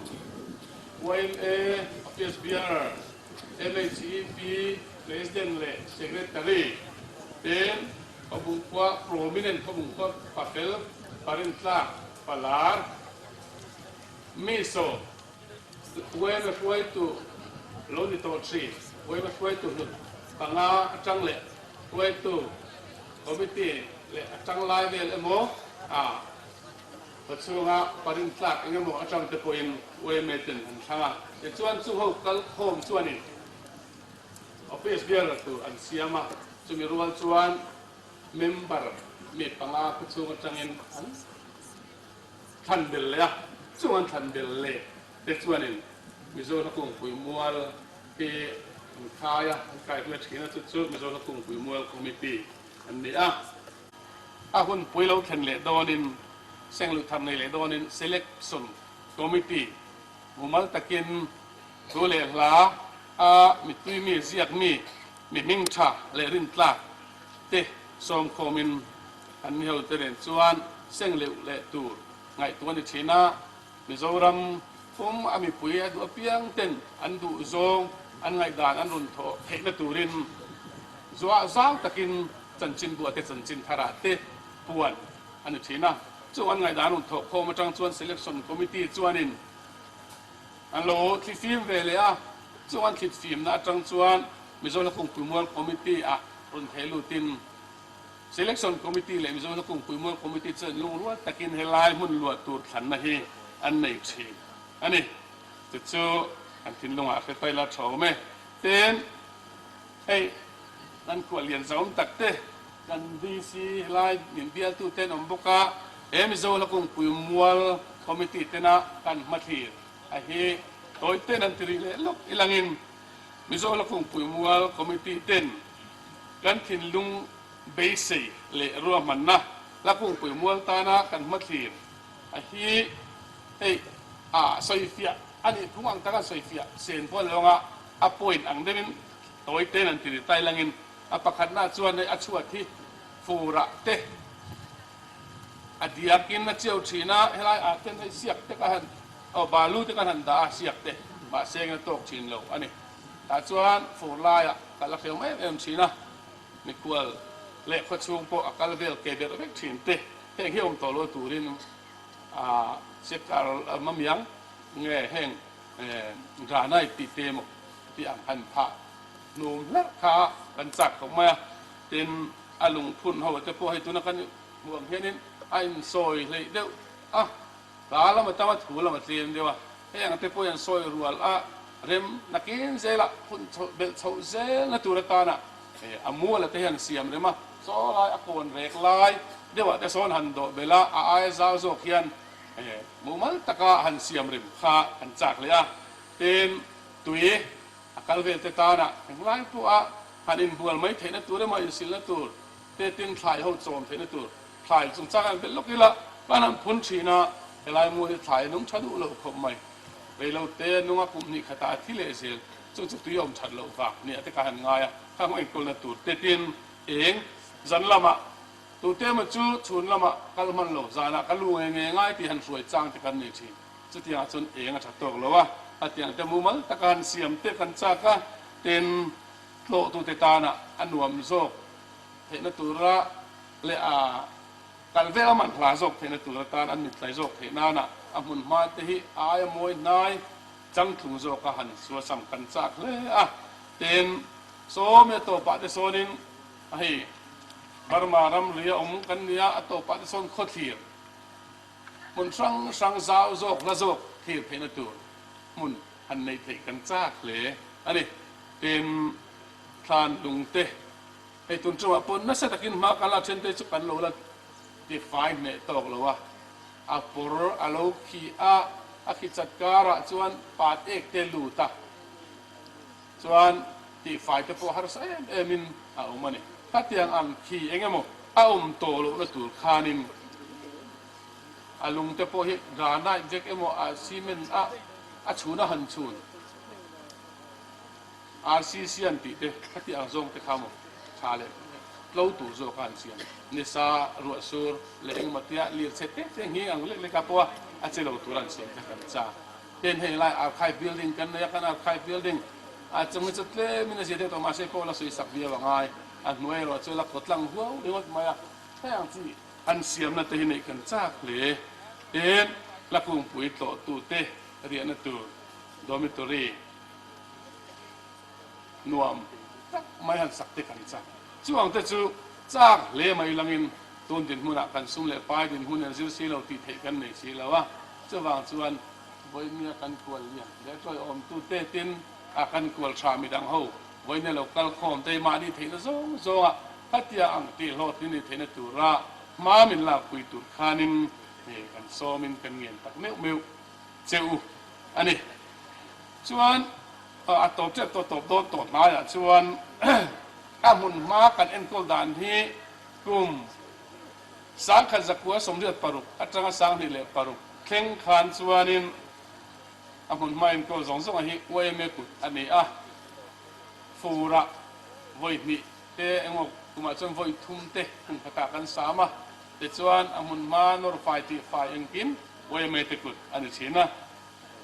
yma Office Bearer, MHEP President leh Secretary ten Khawbung khua prominent Khawbung khua pafel parintlak Palar, Miso, Uaima hruaitu lo ni tawh thin, Uaima hruaitu hlut panga atang leh hruaitu committee leh atang lai vel emaw a kawchhunga parin tlak eng emaw atang te pawhin Uaima ten an thlang a. Tichuan chu ho kal khawm chuanin office bearer tur an siam a, chumi rual chuan Member mi panga khu chhung atangin an thlan bel leh a, chung an thlan bel leh te chuanin Mizo Hlakungpui Mual hi an khai a, an kai hmel thin a, chu chu Mizo Hlakungpui Mual Committee an ni a. A hunpui lo thlen leh dawnin, sengluh thar nei leh dawnin Selection Committee mumal takin thu leh hla a mitui mi, ziak mi, mi hming tha leh rintlak te sawmkhawmin an mihote nen chuan seng leuh leh tur ngaihtuah a ni thin a. Mizoram pum a mipui a duh apiang ten an duh zawng an ngaihdan an rawn thawh theihna turin zuah zau takin chanchin buah te chanchin tharah te puan a ni thin a. Chung an ngaihdan an rawn thawh khawm atang chuan Selection Committee chuanin an lo thlifim ve leh a. Chung an thlifimna atang chuan Mizoram Kungpui Mual Committee-ah. rawn theh lutin Selection Committee leh Mizo Hlakungpui Mual Committee chuan lungrual takin helai hmun luah tur thlanna hi an nei thin a ni. Chu chu kan thinlungah hre taila tha awm e. Tin, hei kan khuah lian zauhawm tak te, kan DC helai min bialtu te an awm bawk a, he Mizo Hlakungpui Mual Committee tena kan hmathlir a hi tawi ten an ti rih leh lawk ilangin Mizo Hlakungpui Mual Committee ten Kan thinlung beisei leh ruahmanna hla kungpui mual tana kan hmathlir a hi hei a sawifiah a nih phung ang taka sawifiah sen pawh a ni lo anga a point ang deuhin tawi ten an ti ri tai langin a pakhatna chuan hei a chhuat hi furah te a diakin a chiau thin a, helai ah ten hei siak te ka han aw balu te kan han dah a siak te mahse engin a tawk thin lo a ni. Tah chuan fur laiah kal a hrehawm em em thin a, mikhual leh khawchhung pawh a kal vel ke berh vek thin te, heng hi awm tawh lo turin a sikar mamiang nge heng granite tih te emaw tih ang han phah hnum hlerh kha kan chak khawp mai a, tin a lungphun ho te pawh hei tuna kan hmuh ang hianin a insawi hleih deuh a. Hla lam a tam a, thu lam a tlem deuh a, hei ang te pawhin an sawi rual a, rem nakin zelah hun chhoh belh chhoh zelna tur atana a muala te hian siam rem a, saw lai a kawn rek lai deuhah te sawn han dawh belh a, a aia zau zawk hian mumal taka han siam rem kha an chak leh a, tin tui a kal vel te tana englai pawha han inbual mai theihna tur emaw insilna tur te tin thlai ho chawm theihna tur Thlai chungchang an belh lawk ila, kan han phun thin a, helai mual hi thlai a nung tha duh lo khawp mai. Reilo te a nung a kum hnih khatah a thi leh zel, chung chu tui a awm that loh vang nia te ka han ngai a, kha hmang enkawlna tur te tin eng zan lamah tute emaw chu chhun lamah kal hman lo, zanah ka lu nge nge ngai tih han hruai chang te kan nei thin. Chutiangah chuan eng a tha tawk lo a, a tiang te mumal taka han siam te kan chak a, tin tlawhtute tana a nuam zawk theihna tura leh a kal vel a man hla zawk theihna tur atan an mittlai zawk theih nana a hmun hma te hi a aia mawi hnai changtlung zawk a han suasam kan chak hle a. Tin, sawmi a tawpah te sawnin a hei Burma ramri a awm kan nia, a tawpah te sawn khawthlir hmun hrang hrang zau zawk hla zawk thlir theihna tur hmun han neih theih kan chak hle a ni. Tin, thlan lung te Hei tun teuhah pawh nasa takin hma ka la then te chu kan lo la ti fai hneh tawk lo a, a pawr a lo khi a, a khi chat karah chuan pat ek te lut a, chuan tih fai te pawh harsa em em in a awm a ni. Khatiang ang khi eng emaw a awm tawh lohna tur khanin a lung te pawh hi granite vek emaw a cement a a chhun a han chhun. RCC an tih te khati ang zawng te kha maw tha leh tlo tur zawk a an siam. Nisa, ruahsur leh engemaw tia lir chhe te te nghing ang lek lek a pawh a a che lo tur an siam kha kan cha. Ten hei lai archive building kan nei a, kan archive building a chung hi chu tlem in a zia deuh tawh mahse pawh la sawi sak viau a ngai. A hnuai erawh chu la kawtlang huau ringawt mai a, hei ang chi an siamna te hi neih kan chak hle. Tin, la kungpui tlawhtu te riahna tur dormitory Nuam tak mai han sak te kan chak. Chuang te chu chak hle mai langin tun dinhmunah kan sum leh pai dinhmun an zir si lo tih theih kan nei si lo a. Chuvang chuan vawinia kan kual lian leh tawi awmtu te tin a kan kual tha midang ho vawinia lo kal khawm te mahni theihna zawng zawnga khatia ang tih hlawhtling ni theihna tura hma min lakpui tur khanin kan sawmin kan ngen tak meuh meuh che u a ni. Chuan a tawp tep tawh tawp dawn tawh hnaiah chuan a hmun hma kan enkawl dan hi kum 1986 atanga 2006 thleng khan chuanin a hmun hma enkawl zawng zawng a hi YMA kut a ni a, furah vawi hnih te engemaw kumah chuan vawi thum te kum khatah kan sam a, tichuan a hmun hma nawr fai tih fai engkim YMA te kut a ni thin a.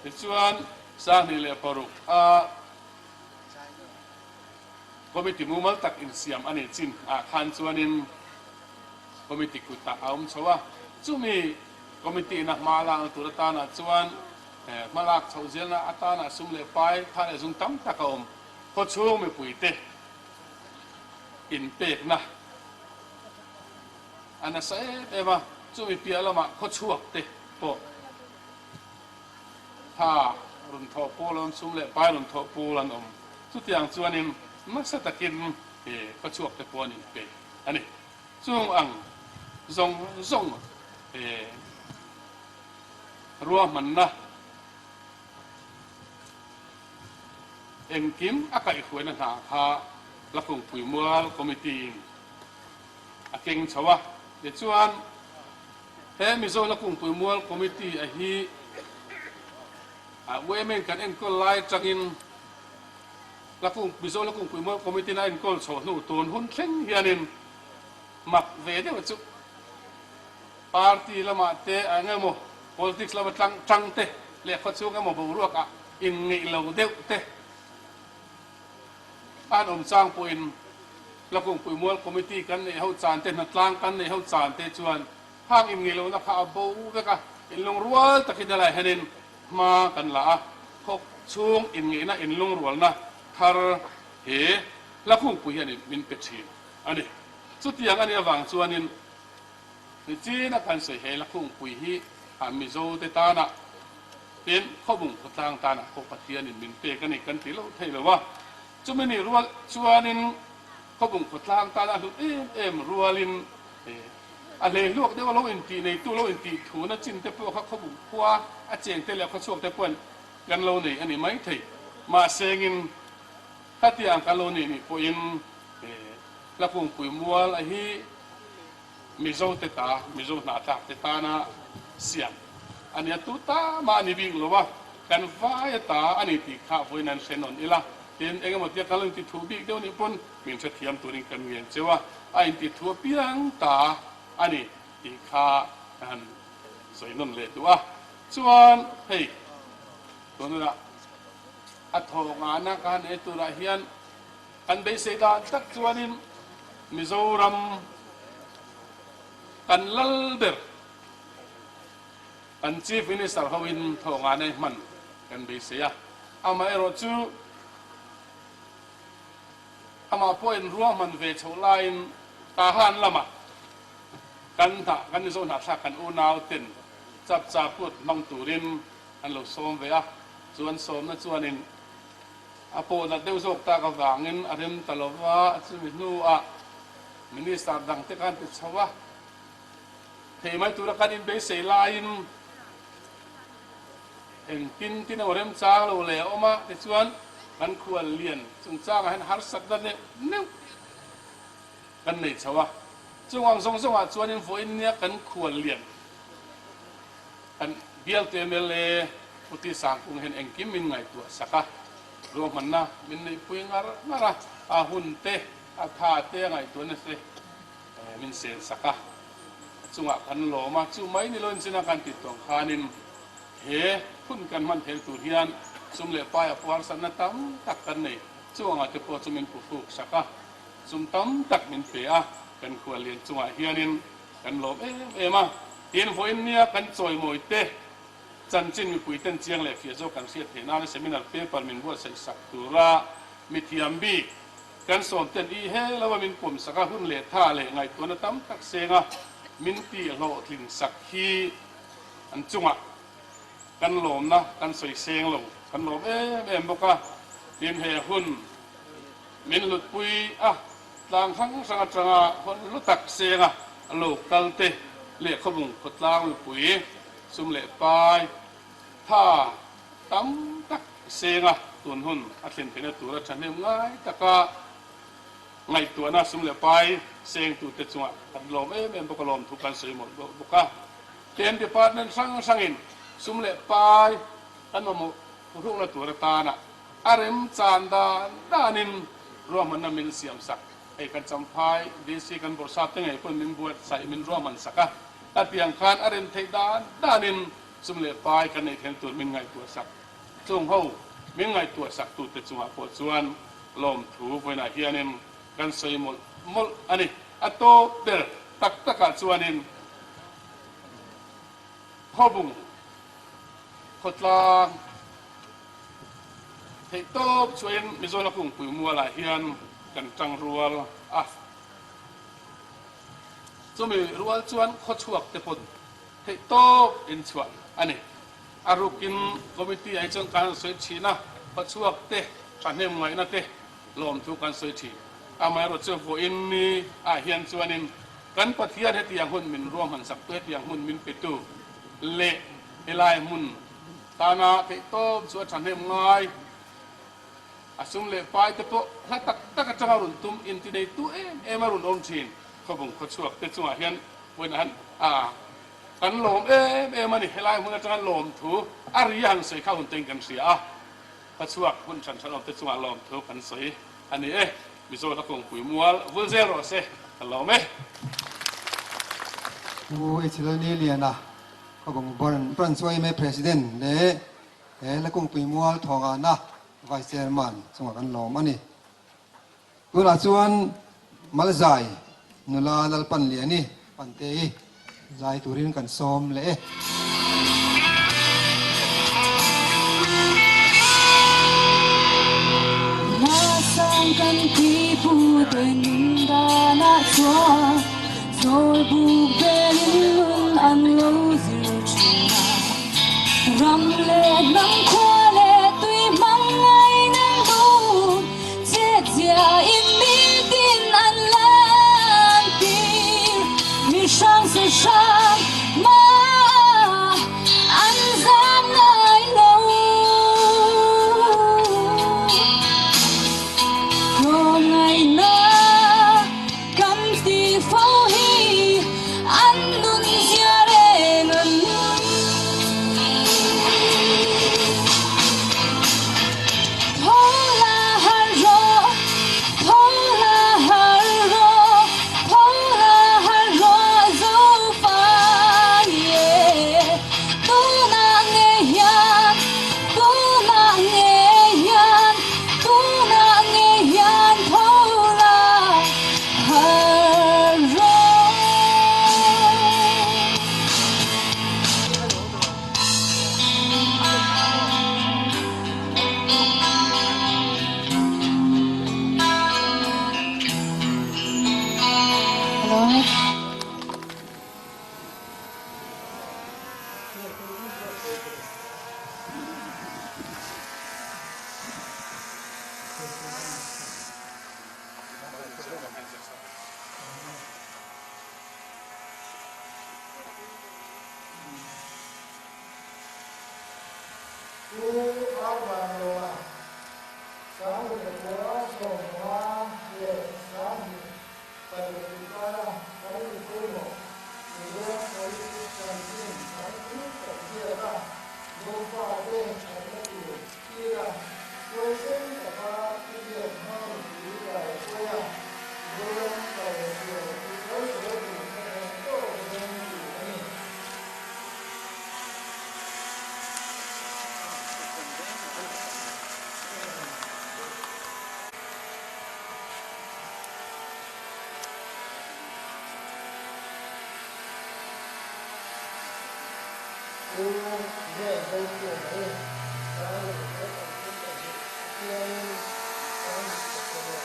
Tichuan, 2006 a Committee mumal tak insiam a nih chin ah khan chuanin Committee kutah a awm chho a. Chumi Committee ina hma lakna tur atanah chuan hma lak chhoh zelna atana sum leh pai tha leh zung tam tak a awm. Khawchhung mipuite. inpekna a nasa em em a, chumi piah lamah khawchhuak te pawh tha rawn thawh pawl an awm, sum leh pai rawn thawh pawl an awm. Chutiang chuanin nasa takin khawchhuak te pawh an inpe a ni. Chung ang zawng zawng ruahmanna engkim a kaihhruaina hna kha Lakungpui Mual Committee in a keng chho a. Tichuan, he Mizo Lakungpui Mual Committee a hi UMN kan enkawl lai atangin Lakung Mizo Lakungpui Mual Committee in a enkawl chho hnu tun hun thleng hianin mak ve deuh chu Party lamah te eng emaw politics lama tlang tang te leh khawchhung emaw boruak ah inngeih lo deuh te an awm chang pawhin Lakungpui Mual Committee kan neih ho chan te hnatlang kan neih ho chan te chuan hang inngeih lohna kha a bo vek a, inlungrual takin helai hianin hma kan la a, khawk chhung inngeihna inlungrualna thar he Lakungpui hianin min pe thin a ni. Chutiang a nih avang chuanin Nichina kan sawi he Lakhungpui hi a Mizo te tana tin Khawbung khawtlang tana pawh Pathianin min pek a ni kan ti loh thei lo a. Chumi ni rual chuanin Khawbung khawtlang tana hlut em em rualin a hlei hluak deuh a lo intih neitu lo intih thuna chin te pawh kha Khawbung khua a cheng te leh khawchhuak te pawhin kan lo nei a ni mai thei. Mahsengin khatiang kan lo nei nih pawhin Lakhungpui mual a hi Mizo te ta, Mizo hnahthlak te tana siam a nia tu ta mah a ni bik lo a, kan vai a ta a ni tih kha vawiin an hre nawn ila, tin eng emaw tia kan lo inti thu bik deuh nih pawn min hrethiam turin kan ngen cheu a, a inti thu apiang ta a ni tih kha kan sawi nawn leh duh a, chuan hei tunah a thawh ngahna ka han ei turah hian Kan beisei dan tak chuanin Mizoram kan lal ber, kan Chief Minister hoin thawhngah nei hman kan beisei a. Amaherawh chu amah pawhin ruahman ve chhoh laiin Tahan lamah kan hna, kan Mizo hnahthlak kan unau ten chapchar kut hmang turin an lo sawm ve a. Chu an sawmna chuanin A pawhnat deuh zawk tak avangin a rem ta lo va, chumi hnuah Minister dangte khan ti chho a, thei mai tura kan inbeisei laiin engtin tin emaw remchang lo leh a awm a, tichuan kan khual lian chungchangah hian harsatna neuh neuh kan nei chho a, chung ang zawng zawngah chuanin vawiin nia kan khual lian Kan bialtu mla Pu Ti Sangkung hian engkim min ngaihtuah sak a, ruahmanna min neihpui ngar ngar a, a hun te, a tha te, a ngaihtuahna te min sen sak a, a chungah kan lawm a, chu mai ni loin china kan tih tawng khanin he hun kan hman thei tur hian sum leh pai a puarsatna tam tak kan nei, chu angah te pawh chu min phuhruk sak a, sum tam tak min pe a, kan khuallian chungah hianin Kan lawm em em a, tin vawiin nia kan chawimawi te chanchin mipui ten chiang leh fiah zawk kan hriat theih nana seminar paper min buatsaih sak tura mithiam bik kan sawm ten i he lo a min pawm sak a, hun leh tha leh ngaihtuahna tam tak senga min tih hlawhtlin sak hi an chungah kan lawmna kan sawi seng lo kan lawm em em bawk a, tin he hun min hlutpui a. Tlang hrang hrang atanga hawn hlu tak senga a lo kal te leh khawbung khawtlang mipui sum leh pai tha tam tak senga tun hun a thlen theihna tura thahnem ngai taka ngaihtuahna sum leh pai sengtute chungah kan lawm em em bawk a, lawmthu kan sawi mawlh bawk a. Ten department hrang hrangin sum leh pai kan mamawh hrukna tur atana A remchan dan danin ruahmanna min siam sak. Hei kan Champhai DC kan Bawrhsap te ngei pawn min buatsaih min ruahman sak a. Ka tiang khan a rem theih dan danin sum leh pai kan neih theihna tur min ngaihtuah sak. Chung ho min ngaihtuah sak tute chungah pawh chuan lawmthu vawiinah hianin kan sawi mawlh mawlh a ni. A tawp ber tak takah chuanin Khawbung khawtlang Theihtawp chuain Mizola kungpui mualah hian kan tangrual a. Chumi rual chuan khawchhuak te pawn theih tawp in chhuah a ni. A rukin committee ah hi chuan kan sawi thin a, khawchhuak te thahnem ngaihna te lawmthu kan sawi thin. Amaherawh chu vawiin ni ah hian chuanin kan Pathian hetiang hun min ruahman sak tu, hetiang hmun min pe tu leh helai hmun tana theih tawp chu a thahnem ngai. A sum leh pai te pawh hla tak tak atanga rawn tum intineitu em em a rawn awm thin. Khawbung khawchhuak te chungah hian vawiin han a kan lawm em em a ni. Helai hmun atanga lawmthu a ri a han sawi kha hun teng kan hria a, khawchhuak hmun hran hran awm te chungah lawmthu kan sawi a ni e. Mizo hla kawngpui mual vul zel rawh se, ka lawm e. Pu Hchelani Liana, Khawbung Branch yma President leh He Lakungpui mual thawngahna Vice Chairman chungah kan lawm a ni. Tunah chuan Malzai nula Lalpanliani Pantei zai turin kan sawm leh e. Hmasang kan pipute nun danah chuan Zawlbuk belin nun an lo zir thin a. Ram leh hnam khua leh tui hmang ngain an duh chet zia in mitin an lan tir. Mi hrang se hrang mah an zam ngai lo. Tlawmngaihna Kan ti fo hi an nun zia reng an Tho la har rawh, tho la har rawh, tho la har rawh Zofa ye. Tunah nge hian, tunah nge hian, tunah nge hian tho la har rawh. Pu Arvanloa, 1915 leh 20 paruk inkara kan inpawimawh Mizoram Politics chanchin kan tak ziak a, Zofate thatna tur thlir a, huaisen taka thuziak hmang mipui kai hruai a, Zoram kal sual ti kal zel tur kha thlen tawk zawng tur a ni. Pu James Zokhuma hi 1932 chiangin 1920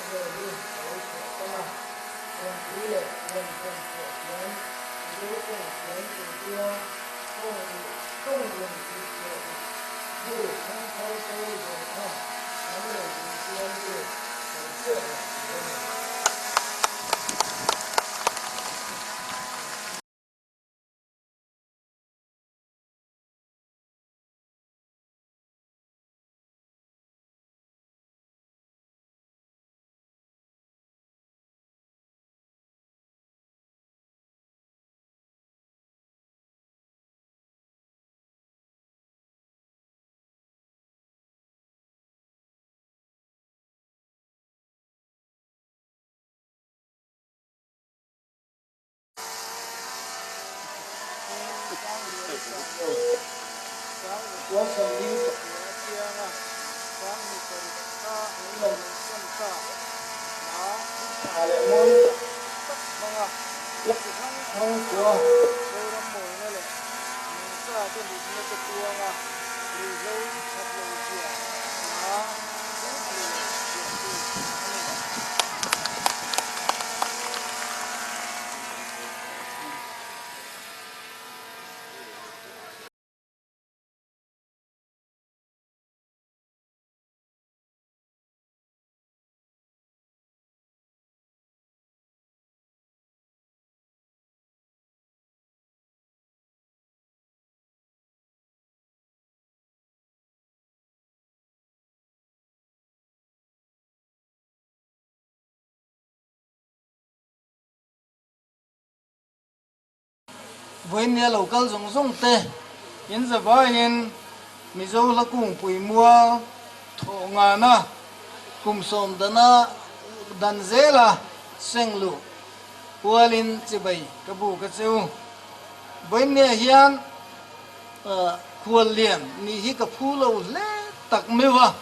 vel hi a lo chhuah tan a, Thawnthu leh lawmthawn chhuah thiam, Mizo tawng thiam kumkhua tawng duh tawng lung hrilhfiah duh bu thangthar sawi zawng kha lam lo insiamtu kan hriat reng tur a ni. Vawinia lo kal zawng zawng te in zavaiin Mizo hla kungpui mual thawh ngana kum sawm dana dan zela seng luh pualin chibai ka bu ka cheu. Vawinia hian khual lian nih hi ka phu lo hle tak meuh a,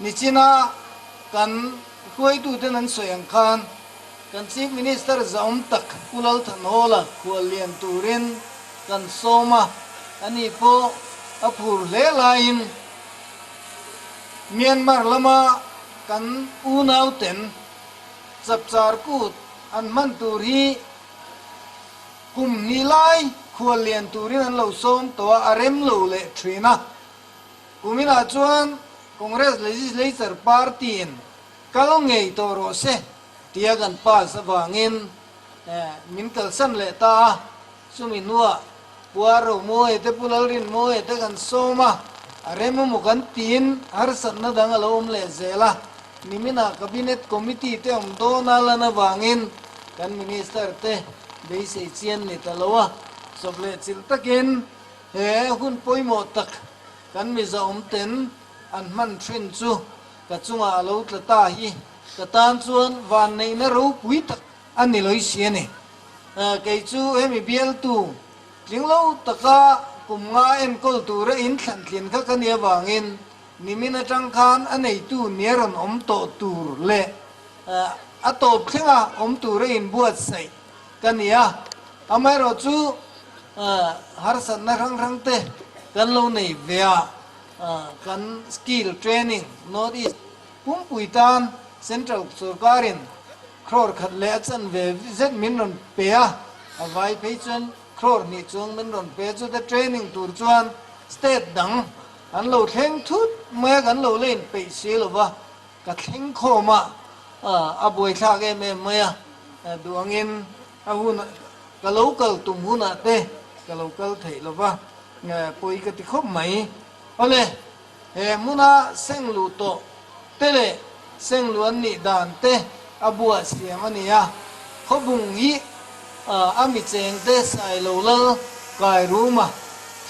nichina kan hruaituten an sawi ang khan Kan Chief Minister zahawm tak Pu Lalthanhawla khuallian turin kan sawm a, ani pawh a phur hle laiin Myanmar lama kan unauten chapchar kut an hman tur hi kum hnih lai khuallian turin an lo sawm tawh a, a rem lo leh thin a. Kuminah chuan Congress Legislature Party-in Kal ngei tawh rawh se tia kan pass avangin min kalsan leh ta a, chumi hnuah Puar Romawi te Pu Lalrinmawi te kan sawm a, a rem emaw kan tiin harsatna dang a lo awm leh zel a, niminah Cabinet Committee te awm dawn a lan avangin kan Minister te beisei chian ni ta lo a, sawp leh chilh takin he hun pawimawh tak kan mizaawm ten an hman thin chu Ka chungah a lo tla ta hi ka tan chuan vanneihna ropui tak a ni lawih si a ni. Kei chu hemi bialtu tling lo taka kum nga enkawl tura in thlan tlin kha ka ni avangin nimin atang khan a neitu nia rawn awm tawh tur leh a tawp thlenga awm tura inbuatsaih ka ni a. Amaherawhchu harsatna hrang hrang te kan lo nei ve a. Kan skill training North East pumpui tan Central sorkarin crore khat leh a chanve zet min rawn pe a, a vai phei chuan crore hnih chuang min rawn pe a, chute training tur chuan state dang an lo thleng thut mai a, kan lo la inpeih si lo va, ka thleng khawm a, a buaithlak em em mai a, duh angin a hun ka lo kal tum hunah te ka lo kal theih lo va. Pawi ka ti khawp mai. Awle, he hmuna seng luh tawh te leh seng luh an nih dan te a buah siam a ni a. Khawbung hi a mi cheng te Sailo lal kai ruma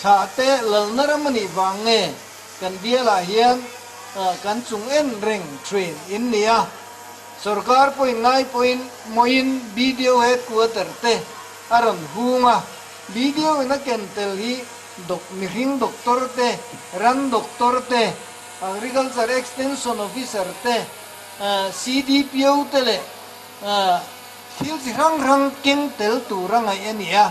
thlah te lalna ram a nih vang nge kan bialah hian kan chung en reng thin in ni a. Sorkar pawhin ngai pawhin mawiin BDO headquarter te a rawn hung a. Video in a ken tel hi dok mihring doctor te, ran doctor te, agriculture extension officer te, CDPO te leh thil chi hrang hrang keng tel tur a ngaih a ni a.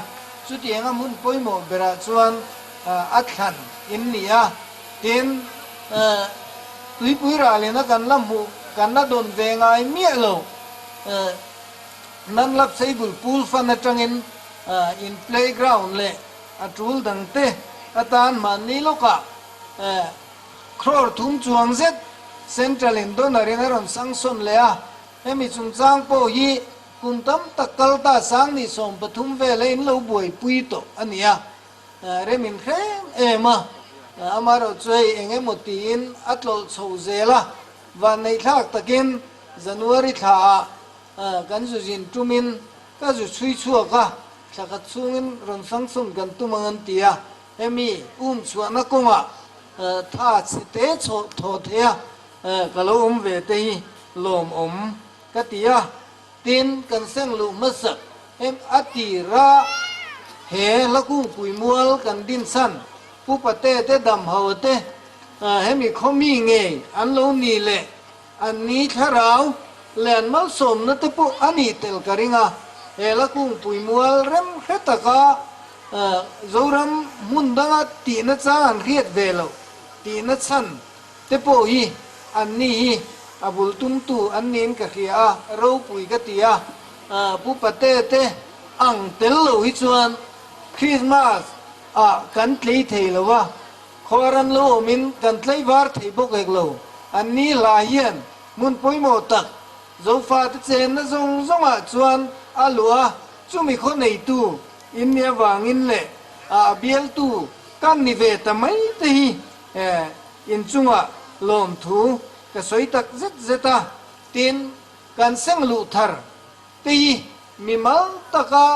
Chutiang a hmun pawimawh berah chuan a thlan in ni a. Tin, tuipui ralin a kan la hmuh, kan la dawn ve ngai miah lo. Nanlap Seibul Pool Fund atangin in playground leh a tul dangte atan mahni lawkah crore thum chuang zet Central in donor in a rawn sanction leh a, hemi chungchang pawh hi kum tam tak kal ta sangni 13 vela in lo buaipui tawh a ni a, rem in hrem em a, amaherawhchu chu hei eng emaw tiin a tlawlh chho zel a, vanneihthlak takin January thlaah Kan zu zin tumin ka zu chhui chhuak a, thla khat chhungin rawn sanction kan tum ang an ti a, hemi um chhuahna kawngah tha chhe te chhawh thaw thei a, ka lo awm ve te hi lawmawm ka ti a, tin kan seng luh hmasak em a tira he hla kungpui mual kan din chhan Pu Pate te Damho te hemi khaw mi ngei an lo ni leh An ni thlarau lian malsawmna te pawh a nih tel ka ring a, he la kungpui mual rem hre taka Zoram hmun danga tihna chang an hriat ve loh tihna chhan te pawh hi an ni hi a bul tumtu an niin ka hria a, ropui ka ti a, Pu Pate te ang tel lo hi chuan Christmas ah kan tlei thei lo a, Khuaran lo awmin kan tlaivar thei bawk hek lo. An ni hla hian hmun pawimawh tak Zofate chenna zawng zawngah chuan a luah a, chumi khaw neitu in nih avangin leh a bialtu kan ni ve ta mai te hi inchungah lawmthu ka sawi tak zet zet a, tin kan seng luh thar te hi mimal taka.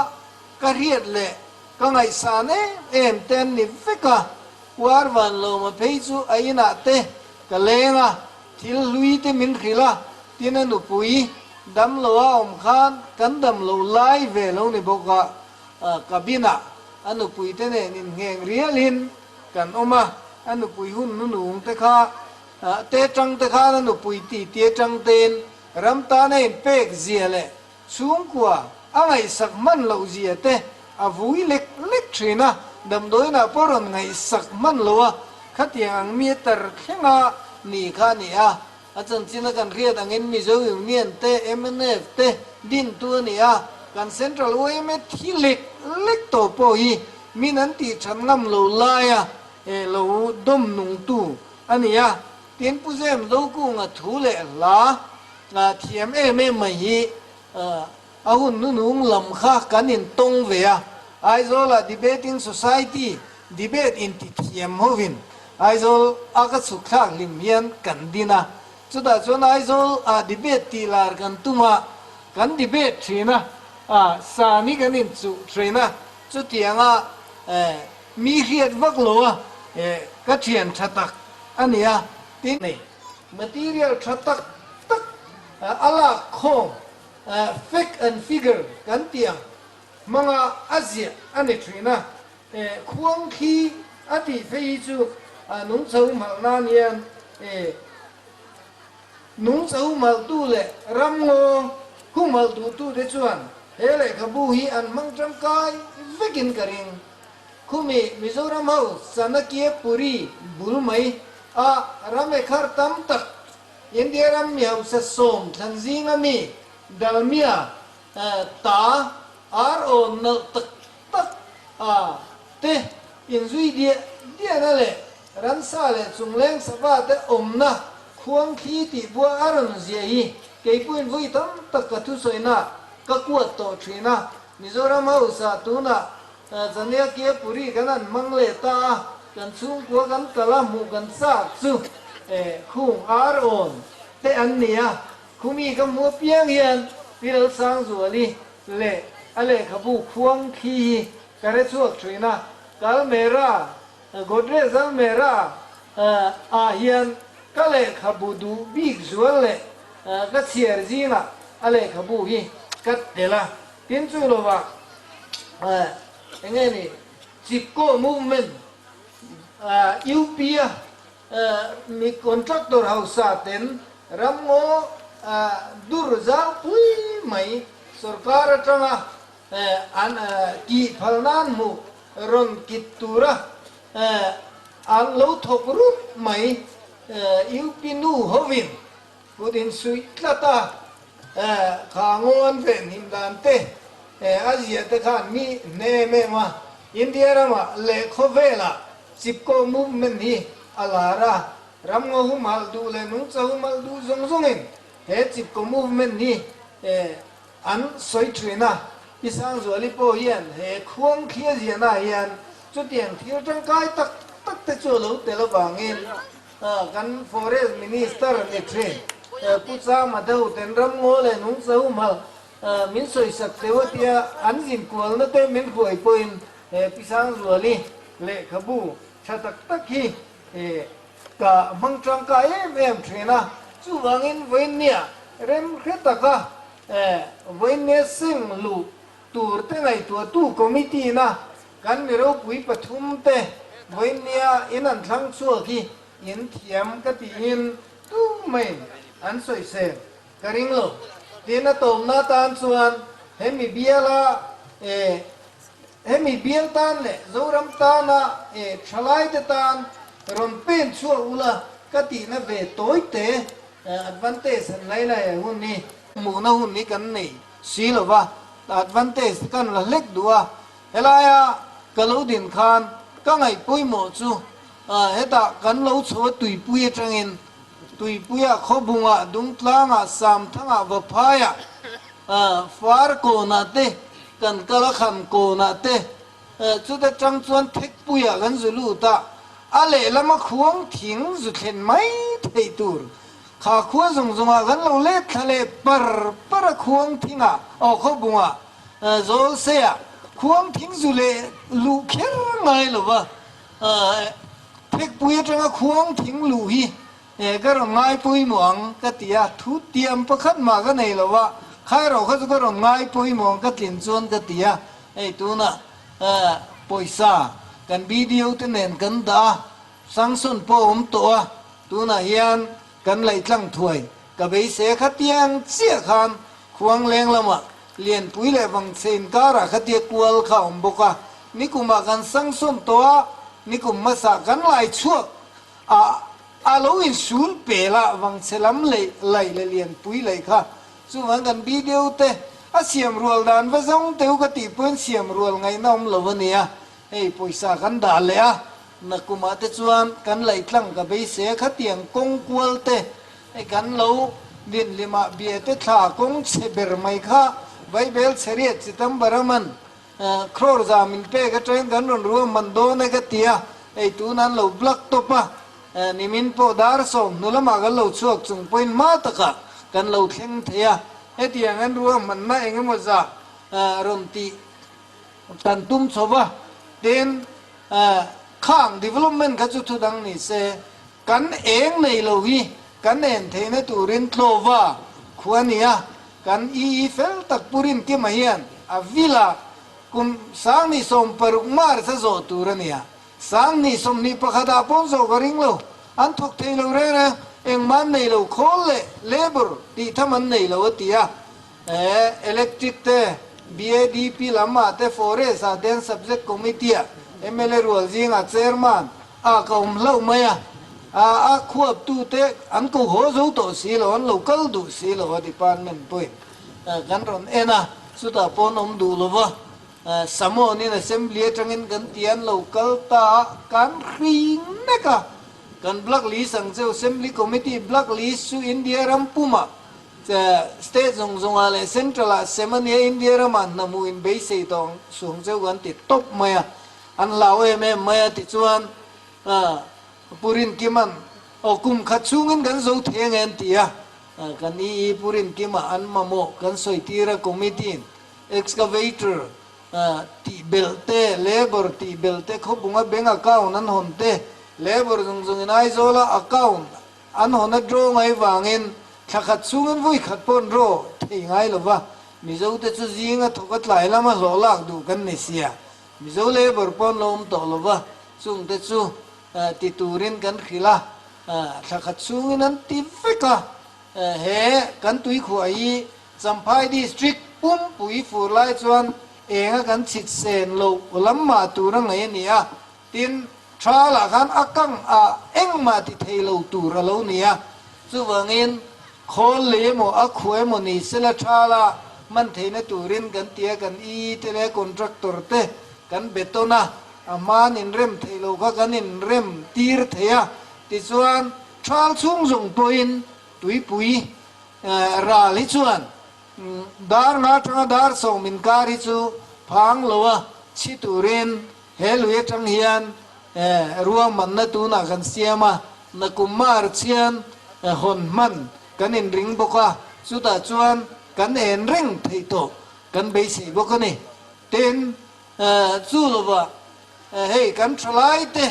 ka hriat leh ka ngaihsan em em te an ni vek a, Puar van lawma phei chu a inah te ka leng a, thil hlui te min hrilh a, tin a nupui dam lo a awm khan kan dam lo lai ve lo ni bawk a, cabin ah a nupui te nen inngheng rialin kan awm a, a nupui hun nunung te kha te tang te khan a nupui ti te tang tein ram tan a inpek zia leh Chhungkua a ngaihsak hman loh zia te a vui lek lek thin a, damdawiinah pawh rawn ngaihsak hman lo a, khatiang ang mi tar thlenga ni kha a ni a. A chanchina kan hriat angin Mizo Union te, mnf te dintu a ni a, kan Central yma thi lek lek tawh pawh hi min an tih that ngam lo laia lo dawm nungtu a ni a. Tin Pu Zem Zokunga thu leh hla thiam em em mai hi a hun nunung lam kha kan in tawng ve a, Aizawla Debating Society debate in ti thiam hovin Aizawl a ka chhuk thlak hlim hian kan din a, chutah chuan Aizawl ah debate tih lar kan tum a, kan debate thin a, san hi kan in chuh thin a, chutianga mi hriat vak lo a ka thian tha tak a ni a, tin. Material tha tak tak a lak khawm, fact and figure kan tih ang hmanga a ziah a ni thin a. Khuang khi a tih phei hi chu nungchho hmalh nan hian nungchho hmalhtu leh ramngaw humhalh duhtute chuan he lehkhabu hi an hmang tangkai vekin ka ring. Khumi Mizoram ho Chanakya Puri bul mai a ram ekhar tam tak India ram mi hausa sawm thlan zinga mi Dalmia ta ar awn nalh tak tak a te inzui diah diahna leh ransa leh chungleng sava te awmna khuang thli tih bua a rawn zia hi keipawhin vawi tam tak ka thusawina ka kuat tawh thin a, Mizoram hausa tunah Zania Kia Puri kan han hmang leh ta a, kan chhungkua kan kal a hmuh kan chak chu khung ar awn te an ni a, khumi ka hmu apiang hian Pi Lalsangzuali leh a lehkhabu khuang thli hi ka hre chhuak thin a, Kalmera, Godrej Almera ah hian ka lehkhabu duh bik zual leh ka chhiar zingah a lehkhabu hi ka tel a. Tin chu lovah eng nge ni Chipko movement UP a mi contractor hausa ten ramngaw dur zau pui mai sorkar atanga an tih phal nan hmuh rawn kit tura an lo thawk rup mai UP nu hovin Kut insuih tlat a, kha ngawn venhim dan te a ziah te khan mi hne em em a. India ramah leh khawvelah Chipko movement hi a lar a, ram ngaw humhalh duh leh nungcha humhalh duh zawng zawngin he Chipko movement hi an sawi thin a. Pi Sangzuali pawh hian he khuang thlia ziahnaah hian chutiang thil tangkai tak tak te chu a lo tel avangin Kan Forest Minister ni thin Pu Chama deuh ten ramngaw leh nungcha humhalh min sawisak teuh a tia an zinkualna te min hruai pawhin he Pi Sangzuali lehkhabu tha tak tak hi ka hmang tangkai em em thin a. Chuvangin vawiinnia rem hre taka vawiinnia seng luh tur te ngaihtuahtu committee na Kan mi ropui pathum te vawinia in an thlang chhuak hi in thiam ka tiin tu mai an sawisel ka ring lo. Tin a tawmna tan chuan hemi biala eh hemi bial tan leh Zoram tana eh thalai te tan rawn pen chhuak ula ka tihna ve tawi te advantage han lai lai hun hi hmuhna hun hi kan nei si lova advantage kan la hlek duh a. Helaia ka lo din khan ka ngaih pawimawh chu hetah kan lo chho a tuipui atangin tuipuia khawbungah Dungtlangah Samthangah Vaphaiah Farkawnah te kan kal a Khamkawnah te chuta tang chuan Thekpuiah kan zu lut a, a lehlama khuang thing zu thlen mai theih tur kha khua zawng zawngah kan lo let thla leh par par a khuang thingah aw khawbungah. Zawlseia. Khuang thing zu leh luh kher ngai lo va, Phekpui atanga khuang thing luh hi ka rawn ngai pawimawh ang ka ti a, thu tiam pakhat mah ka nei lo va, khairaw kha chu ka rawn ngai pawimawh ang ka tlin chuan ka ti a, hei tunah pawisa kan BDO te nen kan dah a, sanction pawh a awm tawh a, tunah hian kan laih tlang thuai ka beisei a, khatiang chiah khan khuang leng lamah Lianpui leh Vangchhe inkarah khatia kual kha a awm bawk a, nikumah kan sanction tawh a, nikum hmasa kan lai chhuak a, a lo insul pel a, Vangchhe lam leh laih leh Lianpui laih kha chuvang kan video te a siam rual dan va zawng teu ka tih pawhin siam rual ngaihna awm lo a nia, hei pawisa kan dah leh a, nakumah te chuan kan laih tlang ka beisei a, khatiang kawng kual te Hei kan lo dinhlimah biate thla kawng chhe ber mai kha Vaibel chheriat Chitambaraman crore za min pek atangin kan rawn ruah man dawn e ka ti a, hei tun an lo block tawp a, nimin pawh dar 10 lamah kan lo chhuak chung pawhin hma takah kan lo thleng thei a, hetiang an ruah manna eng emaw za rawn tih kan tum chho va, tin khang development kha chu thudang ni se. Kan eng nei lo hi kan en theihna turin tlawva khua nia kan ii fel tak purin kima hian a vila kum 2016 March a zawh tur a nia. 2021 ah pawn zawh ka ring lo. An thawk thei lo reng reng, engmah an nei lo, khawl leh labour tih tham an nei lo a ti a. Electric te, BADP lam ah te, Forest ah te an subject committee ah mla rual zingah chairman a ka awm hlauh mai a, a khuap tu te an ko haw zo tawh si lo, an lo kal duh si lo a department pawhin kan rawn en a, chutah pawh an awm duh lo va, Samoan in assembly atangin kan ti an lo kal ta a, kan hring nek a, kan block list ang che assembly committee block list chu India ram pumah State zawng zawngah leh Central ah sem a nia India ramah hna hmuh in beisei tawh ang suang cheu kan ti tawp mai a, an hlau em em mai a tichuan Pu Rinkima'n aw kum khat chhungin kan zo thei ange an ti a, kan EE Pu Rinkima an mamawh kan sawi tir a committee in excavator tih belh te, labour tih belh te, khawbunga bank account an hawn te, labour zawng zawngin Aizawla account An hawn a draw ngai vangin thla khat chhungin vui khat pawh an draw thei ngai lo va, Mizo te chu zinga thawk a tlai lama hlawh lak duh kan ni sia, Mizo labour pawh an lo awm tawh lo va, chung te chu ti turin kan hrilh a, thla khat chhungin an ti vek a, he kan tuikhuah hi Champhai District pumpui fur lai chuan enga kan chhit sen loh lam mah tur a ngaih a ni a, Tin, tha lah khan a kang a engmah ti thei lo tur a lo ni a, chuvangin khawl lei emaw a khu emaw ni sela tha la hman theihna turin kan ti a, kan EE te leh contractor te kan be tawn a, a hmaan inrem theih lo kha kan inrem tir thei a, tichuan thal chhung zawng pawhin tuipui ral hi chuan dar nga atanga dar 10 inkar hi chu phang lo a chhi turin He lui atang hian ruahmanna tunah kan siam a, nakum March hian hawn hman kan inring bawk a, chutah chuan kan en reng theih tawh kan beisei bawk a ni. Tin, chu lovah hei kan thalai te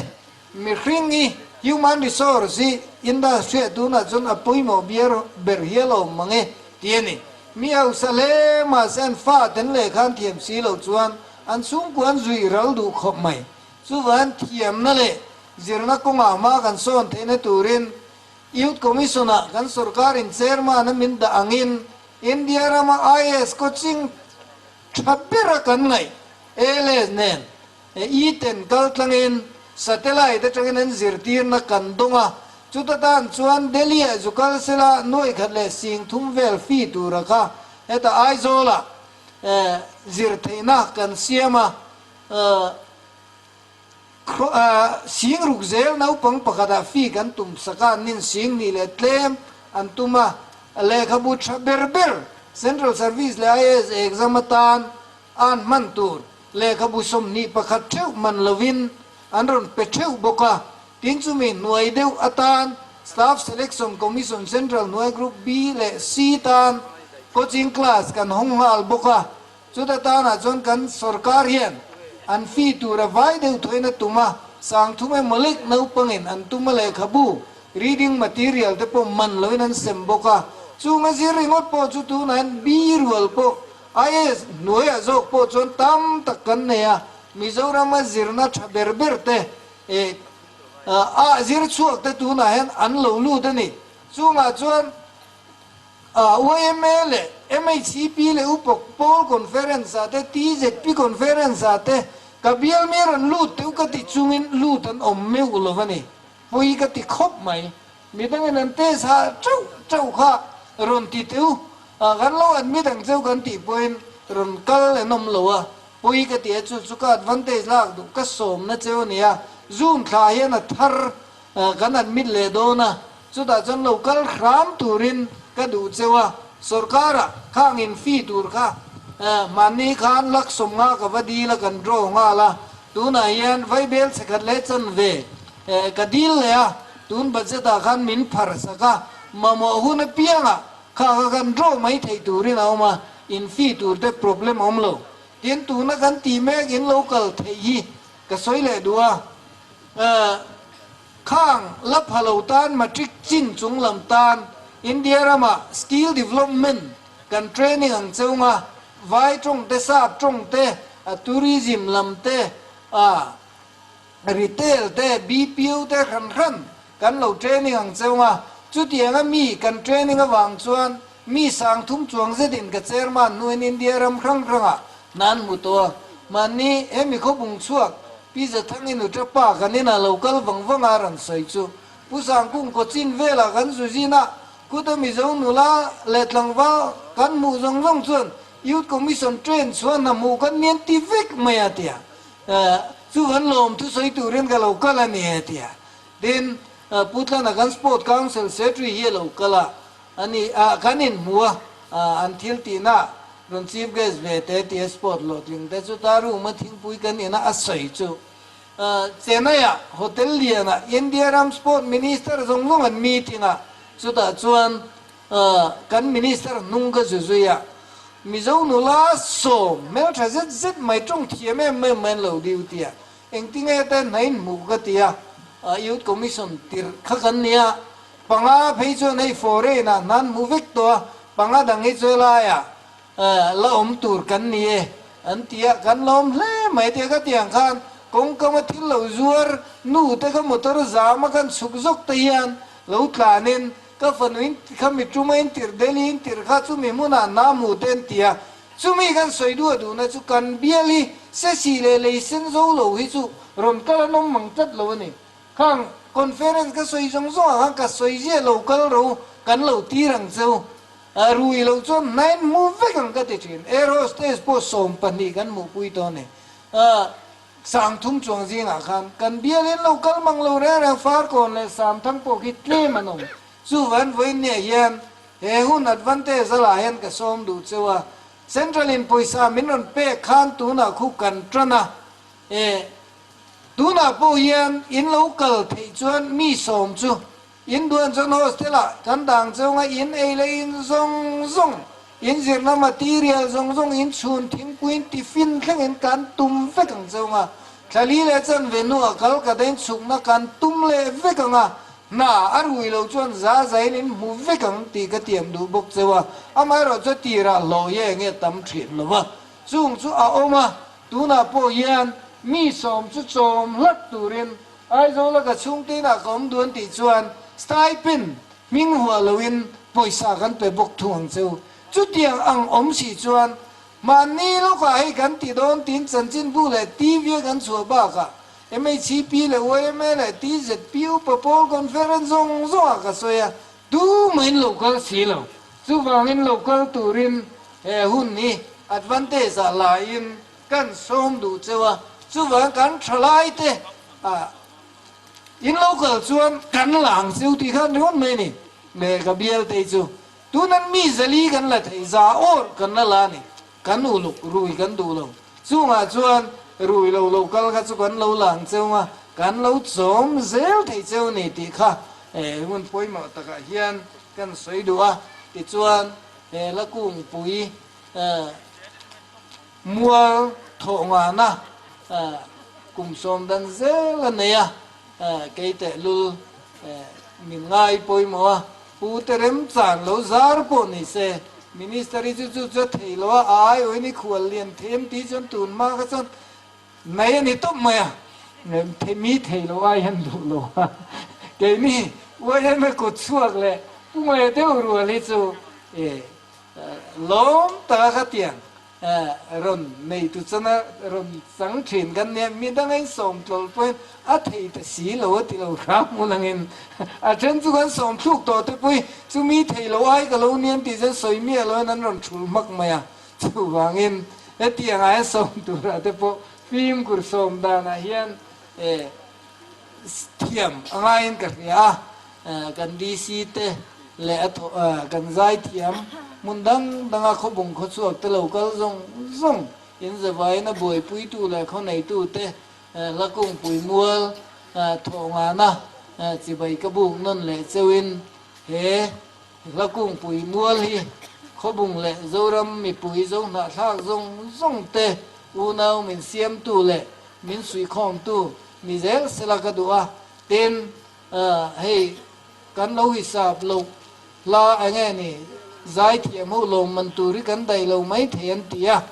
mihring hi human resource hi industry ah tunah chuan a pawimawh biar ber hial a awm mang e ti a ni. Mi hausa hle mahse an fa ten lehkha an thiam si loh chuan An chhungkua an zui ral duh khawp mai. Chuvan thiamna leh zirna kawngah hma kan sawn theihna turin Youth Commission-ah kan sorkarin chairman-a min dah angin India rama IAS coaching tha bera kan ngaih ALS nen E-ten kal tlangin satellite atangin an zirtirna kan dawng a, chuta tan chuan Delhi-ah zu kal sela nuai khat leh 3000 vel fee tura kha heta Aizawl-ah Zir theihna kan siam a, sing ruk zel naupang pakhatah fee kan tum sak a, nin sing nih leh tlem an tum a, lehkhabu tha ber ber Central Service leh IAS exam atan an hman tur lehkhabu 21 theuh man lovin an rawn pe theuh bawk a, tin chumi hnuai deuh atan Staff Selection Commission Central hnuai Group B leh C tan coaching class kan hawng nghal bawk a. Chuta tanah chuan kan sorkar hian an fee tura vai deuh thuain a tum a, 3000 emaw lek naupangin an tum a lehkhabu, reading material, te pawh man loin an sem bawk a. Chunga zir ringawt pawh chu tunah hian bi rual pawh IAS hnuaiah zawk pawh chuan tam tak kan nei a, Mizorama zirna tha ber ber te eh ah zir chhuak te tunah hian an lo lut a ni. Chungah chuan YMA leh MHCP leh Upawk Pawl Conference ah te, TZP Conference ah te ka bial mi rawn lut teuh ka ti chungin lut an awm meuh lo a ni. Pawi ka ti khawp mai. Midangin an test ha teuh teuh kha rawn ti teuh kan lo admit ang cheu kan tih pawhin rawn kal an awm lo a. Pawi ka ti a, chu chu ka advantage lak duh ka sawmna cheu a ni a. June thla hian a thar Kan admit leh dawn a, chutah chuan lo kal hram turin ka duh cheu a, sorkara khang in fee tur kha mahni khan lak sawmnga ka va dil a kan draw nghal a, tunah hian vaibel chhekhat leh chanve ka dil leh a, tun budget ah khan min phar sak a, mamawh hun apiangah kha kha kan draw mai theih turin a awm a, in fee tur te problem awm lo. Tin, tuna kan tih mek in lo kal theih hi Ka sawi leh duh a, khang la pha lo tan matric chin chung lam tan India rama skill development kan training ang cheunga vai tawng te sap tawng te tourism lam te retail te BPO te hran hran kan lo training ang cheunga chutianga mi kan training avang chuan Mi 3000 chuang zetin ka chairman hnuin India ram hrang hrangah hna an hmu tawh a. Mahni he mi khawpung chhuak Pi Zathang in Utra pa kan inah lo kal vang vang a rawn sawi chu Pu Sangkung Kawchin velah kan zu zin a, khuta Mizo nula leh tlangval kan hmuh zawng zawng chuan Youth Commission train chhuah hna hmuh kan nian ti vek mai a tia. Chu kan lawm thusawi turin ka lo kal a ni e tia. Tin, Pu Tlana kan Sport Council Secretary hi a lo kal a, A ni a, kan inhmu a, an thil tihna rawn Chief Guest ve te tia sport hlawhtling te chu ta room a thingpui kan ina a sawi chu. Chennai-ah hotel lianah India ram sport minister zawng zawng an meeting a, chutah chuan kan minister hnung ka zu zui a, Mizo nula sawm hmeltha zet zet mai tawng thiam em em mai an lo duty a, Engtinge te hna in hmuh ka ti a, Youth Commission tirh kha kan ni a, panga phei chuan hei foreign ah hna an hmu vek tawh a, panga dang hi chu helaiah la awm tur kan ni e an ti a, kan la awm hle mai tia ka ti ang khan kawngkama thil lo zuar nu te kha motor zam a kan chhuk zawk te hian lo tlanin ka fanu in kha mi tuma in tirh Delhi in tirh kha chumi hmunah hna hmu te an ti a, Chumi kan sawi duh a duhna chu kan bial hi sesi leh lei sen zo lo hi chu rawn kal an awm mang tlat lo a ni. Khang conference ka sawi zawng zawng ah khan ka sawi ziah lo kal ro kan lo tir ang cheu. A rui lo chuan hnain hmu vek ang ka ti thin. Air hostess pawh 12 kan hmuhpui tawh a ni. 3000 chuang zingah khan kan bial in lo kal mang lo reng reng Farkawn leh Samthang pawh khi tlem an awm. Chuvan vawiinniah hian He hun advantage a lah hian ka sawm duh cheu a, Central in pawisa min rawn pek khan tunah khu kan tan a, e tunah pawh hian in lo kal theih chuan mi sawm chu in duan chuan hostel ah kan dang cheu nga in ei leh in zawng zawng in zirna material zawng zawng in chhun thingpui in tiffin thleng in kan tum vek ang cheu nga thlali leh chanve hnuah kal ka dain chhukna kan tum leh vek ang a Hna a rui lo chuan za zain in hmu vek ang tih ka tiam duh bawk cheu a, amaherawh chu tirah hlawh hi enge tam thin lo va, chung chu a awm a, tunah pawh hian mi sawm chu chawm hlat turin Aizawl a ka chhungte inah ka awm duan tih chuan stipend hming huah loin pawisa kan pe bawk thung ang cheu. Chutiang ang awm si chuan mahni lawkah hei kan ti dawn tiin chanchinbu leh TV a kan chhuah bakah MHCP leh YMA leh TZP upa pawl conference zawng zawngah ka sawi a, tumahin lo kal si lo. Chuvangin lo kal turin he hun hi advantage ah la in kan sawm duh cheu a, chuvang kan thalai te ah in lo kal chuan kan la ang cheu tih khan ringawt mai a ni. Leh ka bial te chu tunan mi zali kan la thei za awr kan la la a ni. Kan uluk rui kan duh lo. Chungah chuan rui lo lo kal kha chu kan lo lang cheu a, kan lo chawm zel thei cheu ni tih kha hun pawimawh takah hian kan sawi duh a. Tichuan he la kungpui. Mual thawh ngana kum sawm dan zel a nei a, kei tehlul min ngai pawimawh a, Pu te remchang lo zar pawh ni se, Minister hi chu chu chu a thei lo a, a aiawhin i khual lian thei em tih chuan tun hma kha chuan nei a ni tawp mai a, mi thei lo ai hian duh lo a, keini YMA kut chhuak leh Pu Ngaia deuh rual hi chu lawm taka kha tiang Rawn neitu chana rawn chang thin kan nia, mi danga in sawm tlawlh pawhin a thei ta si lo a ti lo hram hmun angin a then chu kan sawm thluk tawh te pawhin chu mi thei lo ai ka lo nian tih chuan sawi miah lo in an rawn thul hmak mai a, chuvangin hetiang ah hian sawm turah te pawh fimkhur sawm danah hian thiam a ngaiin ka hria a. Kan DC te leh a thawh kan zaithiam hmun dang danga khawbung khawchhuak te lo kal zawng zawng in zavaiin a buaipuitu leh khawneitu te hla kungpui mual thawh ngana chibai ka buk nawn leh cheuhin he hla kungpui mual hi khawbung leh Zoram mipui zohnahthlak zawng zawng te unau min siamtu leh min suihkhawmtu ni zel sela ka duh a, tin Hei kan lo hisap loh hla eng nge ni zaithiam ho lawm man tur hi kan daih lo mai thei an ti a,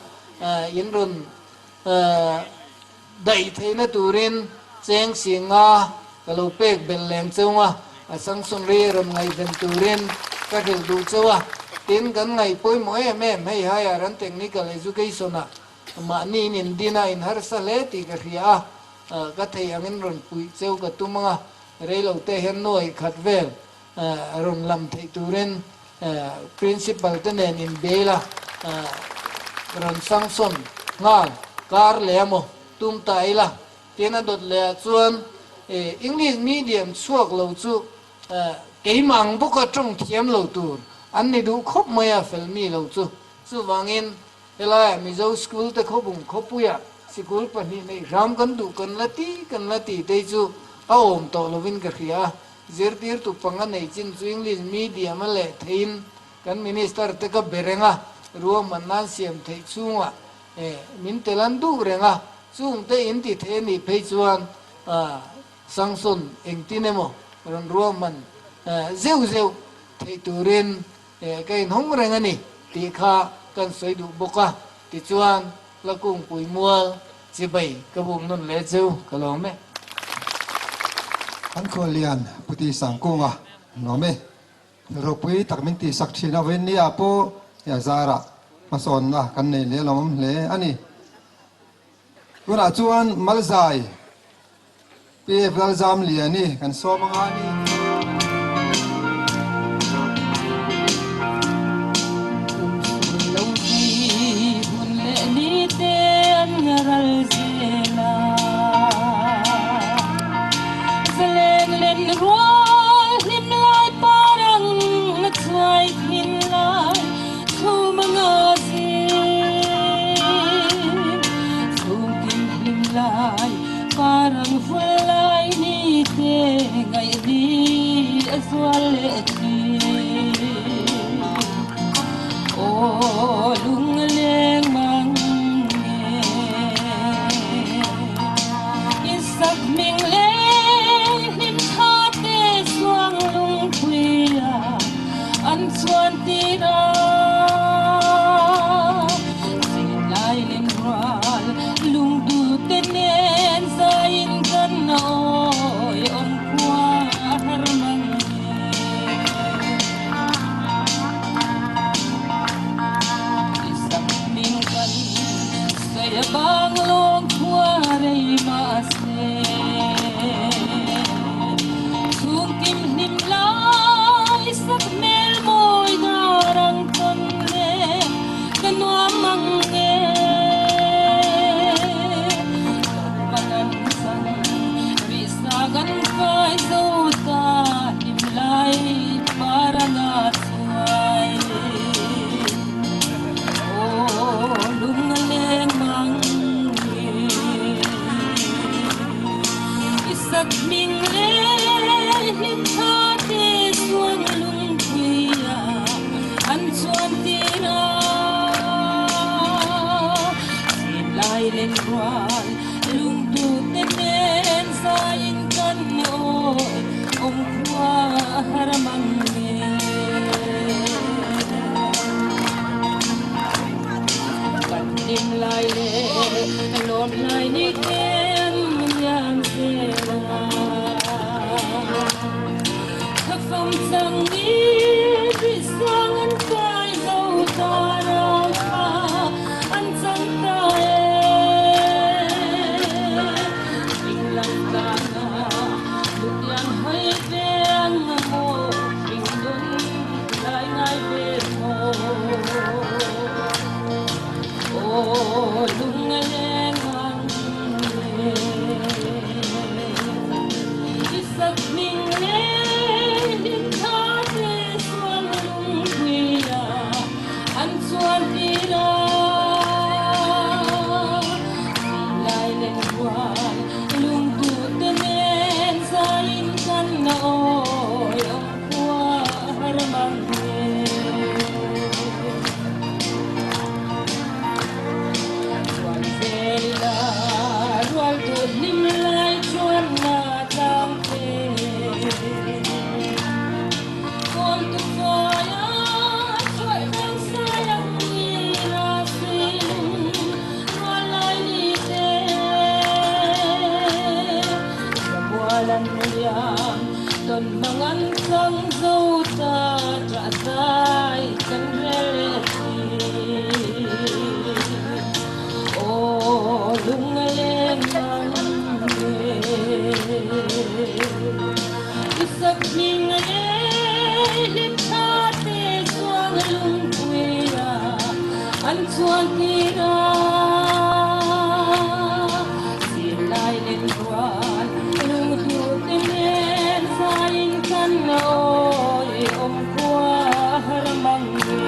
in rawn daih theihna turin cheng singa ka lo pek belh leng cheu a, a sanction ri rawn ngaihven turin ka hrilh duh cheu a, tin kan ngaih pawimawh em em hei higher an technical education ah mahni in indin a in harsa hle tih ka hria a. Ka thei angin rawn puih cheu ka tum anga, reilo te hian nuai khat vel rawn lam theih turin Principal te nen in bail a rawn sanction nghal kar leh a maw tum ta ila tin a dawt leh ah chuan English medium chhuak lo chu keimah ang bawka tawng thiam lo tur an ni duh khawp mai a fel mi lo chu chuvangin Helaiah Mizo School te khawbung khawpuiah sikul pahnih neih hram kan duh kan la ti kan la ti tei chu a awm tawh lovin ka hria a, zirtirtu panga nei chin chu English medium a leh theiin kan Minister te ka be reng a, ruahman nan siam theih chhungah min tel an duh reng a, chung te in ti thei a nih phei chuan sanction engtin emaw rawn ruahman zeuh zeuh theih turin Ka inhawng reng a ni tih kha kan sawi duh bawk a, tichuan Lakungpui mual chibai ka buk nawn leh cheu ka lawm e. Kan khuallian Puti Sangkunga lawm e. Ropui tak min tihsak thin a vawiin nia pawh he a zarah hmasawnna kan nei leh lawmawm hle a ni. Tunah chuan Malzai PF Lalzamliani kan sawm anga a ni. Kum sur lo ti hun leh ni te an ral zel a, zaleng len rual hlim lai par ang a chuai thin lai chhum anga zing chhungtin hlim lai Parang vul lai ni te ngaih ni a zual leh thin. Aw lung a leng mang nge i sak hming leh hlim tha te suang lungpui a an chuan tir a. Zilai len rual lungdu te nen zaiin kan awi awm khua a har mang nge. I sak hming kan sawi a bang lawng khua rei mahse chhungkim hlim lai sak hmel mawi dar ang tawn le. Ka nuam mang nge Kan mangan san rihsa kan kai zo ta hlim lai paranga chuai Aw lung a leng mang nge I sak hming leh hlim tha te chuan lungpui ah an chuan tir a. har mang nge. Kan hlim lai leh lawm lai ni te an liam zel a. Ka fam chang ni rih sang an kai zo ta rau kha an chang ta e. Ding lam tlang a lutiang hai ve ang maw hring nun lai ngai ve tho. Aw lung a leng ang e. I sak hming leh hlim tha te chuan lungpuia an chuan tir a. Zilai leh rual lungduhte nen zaiin kan awi awm khua har mang e. Rual zel ila rual duh hlim lai chuan na tlang te. Kawl tu faia chhuah tlang sai ang nira sin rual lai ni te. Sabual an liam tawn mang an tlang zo ta ṭah zai kan rel leh thin. Aw lung a leng mang e. I sak hming a leh hlim tha te chuan lungpuia an chuan tir a. Zirlai leh rual lungduh te nen zaiin kan awi awm khua har mang e.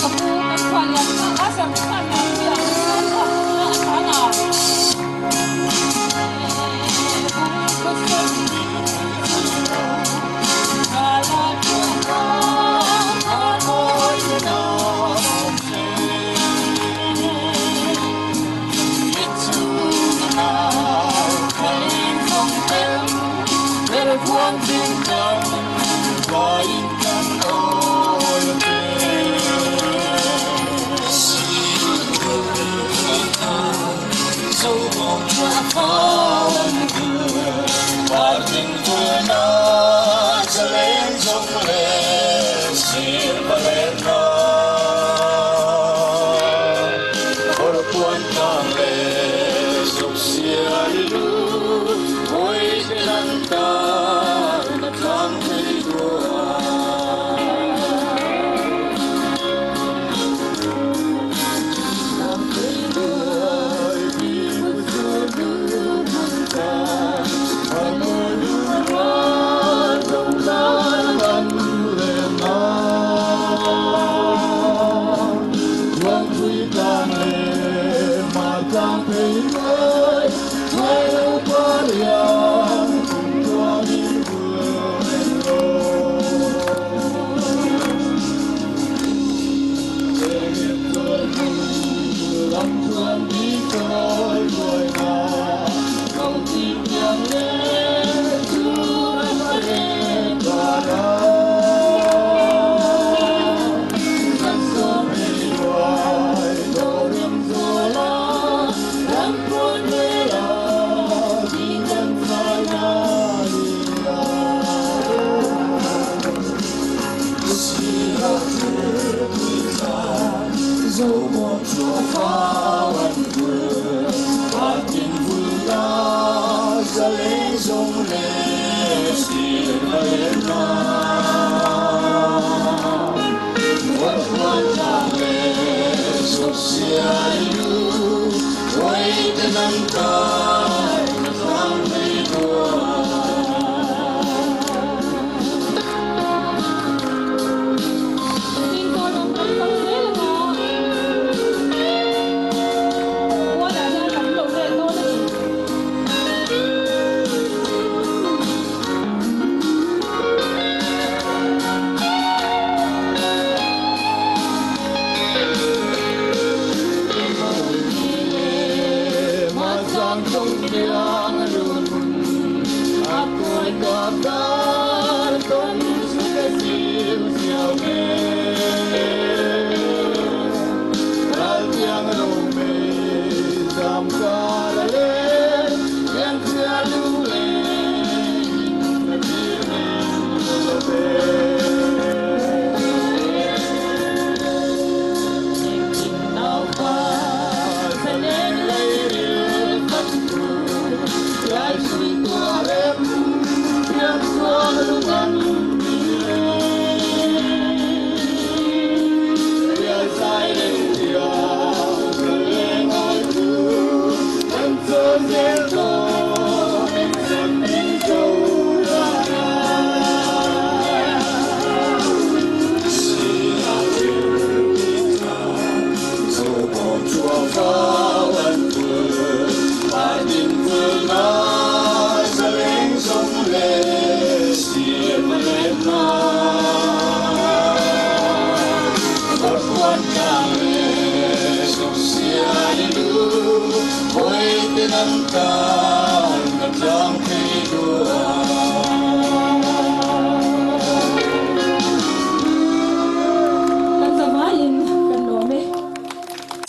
Ka pu kan khuan lian a sam khuan lian pui ang chuan kha a tlan a.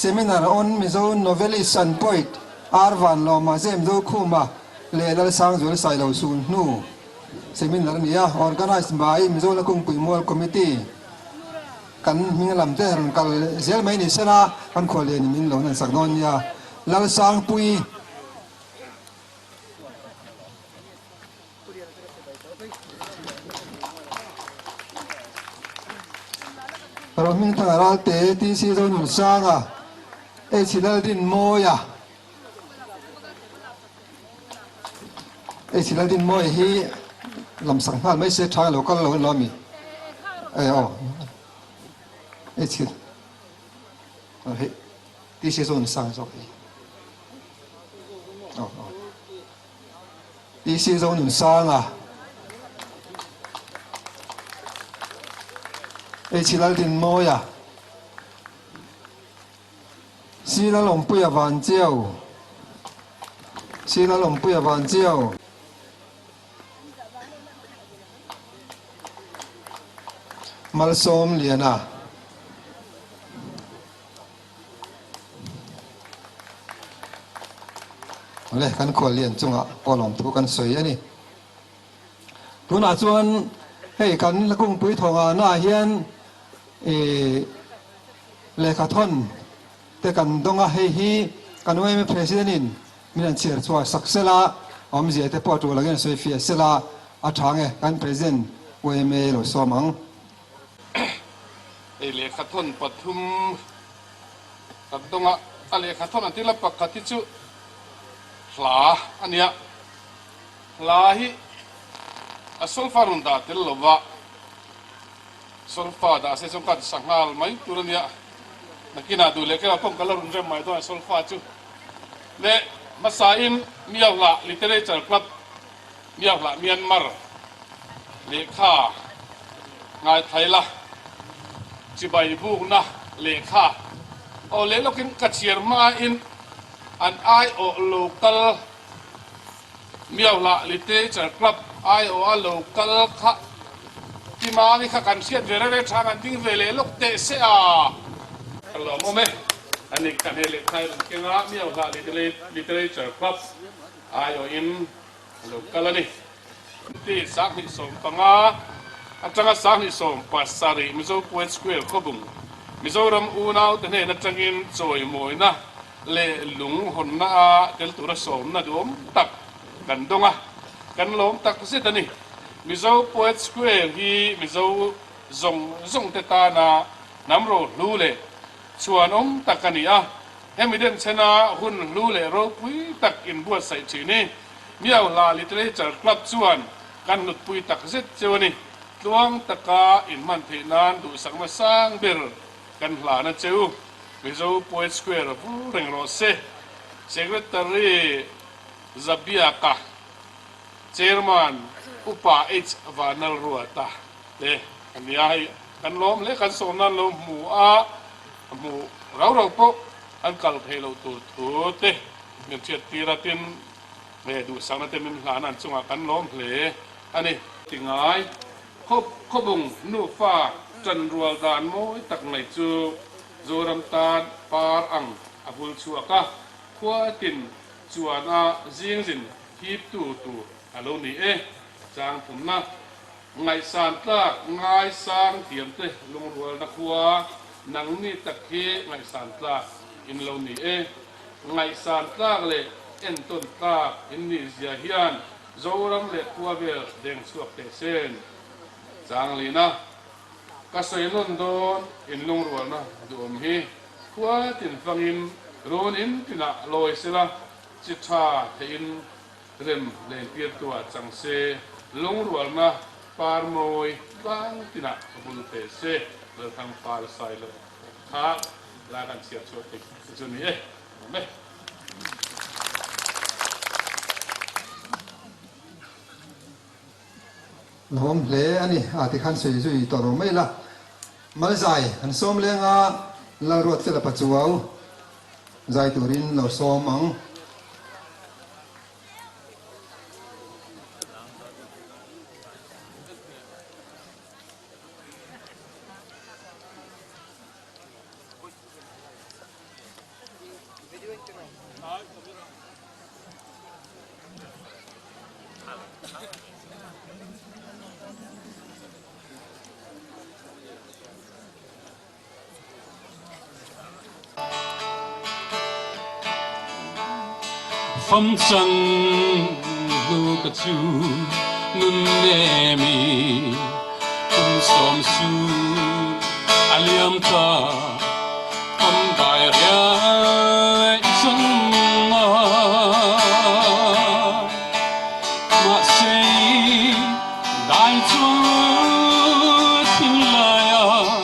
Seminar on Mizo Novelist and Poet R Vanlawma Zemzo Khuma leh Lalsangzual Sailo Sul hnu Seminar a ni a, Organised by Mizo Lakungpui Mual Committee. Kan hming lam te rawn kal zel mai ni sela, kan khual lian in min lo nan sak dawn nia. Lalsangpui. Rohmingthanga Ralte, TC Zonunsanga, H Laldinmawia. Hei thil a din mawi hi lam sak nghal mai se tha lo kal lo lo ami e aw hei thil hei TC zawn sang zawk hei aw aw TC zawn nun sang a hei thil a din mawi a Sila Lawmpuia Vanchiau Sila Lawmpuia Vanchiau Malsawm Liana Awle kan khuallian chungah pawh lawmthu kan sawi a ni. Tunah chuan hei kan kungpui thawngah naah hian ih Lehkha thawn te kan dawng a, hei hi kan yma President in min han chhiar chhuah sak sela, awmzia te pawh a tul angin a sawi fiah sela a tha nge kan President yma lo sawm ang. Hei lehkha thawn pathum kan dawng a, a lehkha thawn an tih la pakhat hi chu hla a nia, hla hi a solfa rawn dah tel lova, Solfa dah se chuan ka sa nghal mai tur a nia. Nakinah duh leh keimah pawh ka la rawn rem mai dawn a solfa chu. Leh hmasain Miauhlah Literature Club, Miauhlah Myanmar lehkha ngaithaila chibai bukna lehkha aw leh lawkin ka chhiar hmain an aiawh local Miauhlah Literature Club aiawha lo kal kha Timami kha kan hriat ve rere tha kan ding ve leh lawk teh se a. Ka lawmawm e. A nih ka hne leh thai rawn keng a, Miauhlah Literature Club aiawhin a lo kal a ni. Ti 2015 atanga 2017 Mizo Poet Square khawbung Mizoram unaute hnen atangin chawimawina leh lung hawnna a tel tura sawmna duhawm tak kan dawng a, kan lawm tak zet a ni. Mizo Poet Square hi Mizo zawng zawng te tana hnam rohlu leh chhuanawm tak a ni a, hemi denchhena hun hlu leh ropui tak inbuatsaih thin hi Miauhla Literature Club chuan kan hlutpui tak zet cheu a ni. Tluang taka inhman theih nan duhsakna sang ber kan hlan a cheu. Mizo Poet Square a vul reng rawh se. Secretary Zabiaka, Chairman Upa H Vanlalruata te a ni a, hei kan lawm hle, kan sawm nan lo hmu a, hmu rau rau pawh an kal theih loh tur thu te min hriat tir a, tin duhsakna te min hlan a, an chungah kan lawm hle. a ni. Ti ngai khawp khawbung nufa ṭanrual dan mawi tak mai chu Zoram tan par ang a vul chhuak a, khua tin chuan a zingzin hiptu tur a lo ni e. Chang thumna Ngaihsan tlak ngaisang thiamte lungrualna khua nangni tak hi ngaihsan tlak in lo ni e. Ngaihsan tlak leh entawn tlak in nih zia hian Zoram leh khua vel deng chhuak teh sen. Changlina, Ka sawi nawn dawn in lungrualna duhawm hi khua tin fangin run in tinah lawi sela chi tha theihin Rem lentirtuah chang se, lungrualna par mawi tlang tinah vul teh se, Lalthang par sai lo kha la kan chhiar chhuah thei te chu ni e. Awm e. Lawm hle a ni, a tikhan sawi zui tawh lo mai la. Malzai an sawm leng a, Lalruatfela Pachuau. Zai turin lo sawm ang. Fam chan hnu ka chu nun nemi kum sawm su a liam ta fam dai riai cang ma mahse dai chu thinlai ah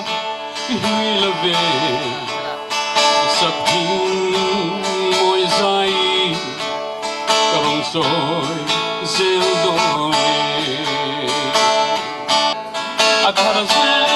i hui la ve sak thing mawi zai ka rong sawi zel dawn e a thar zel.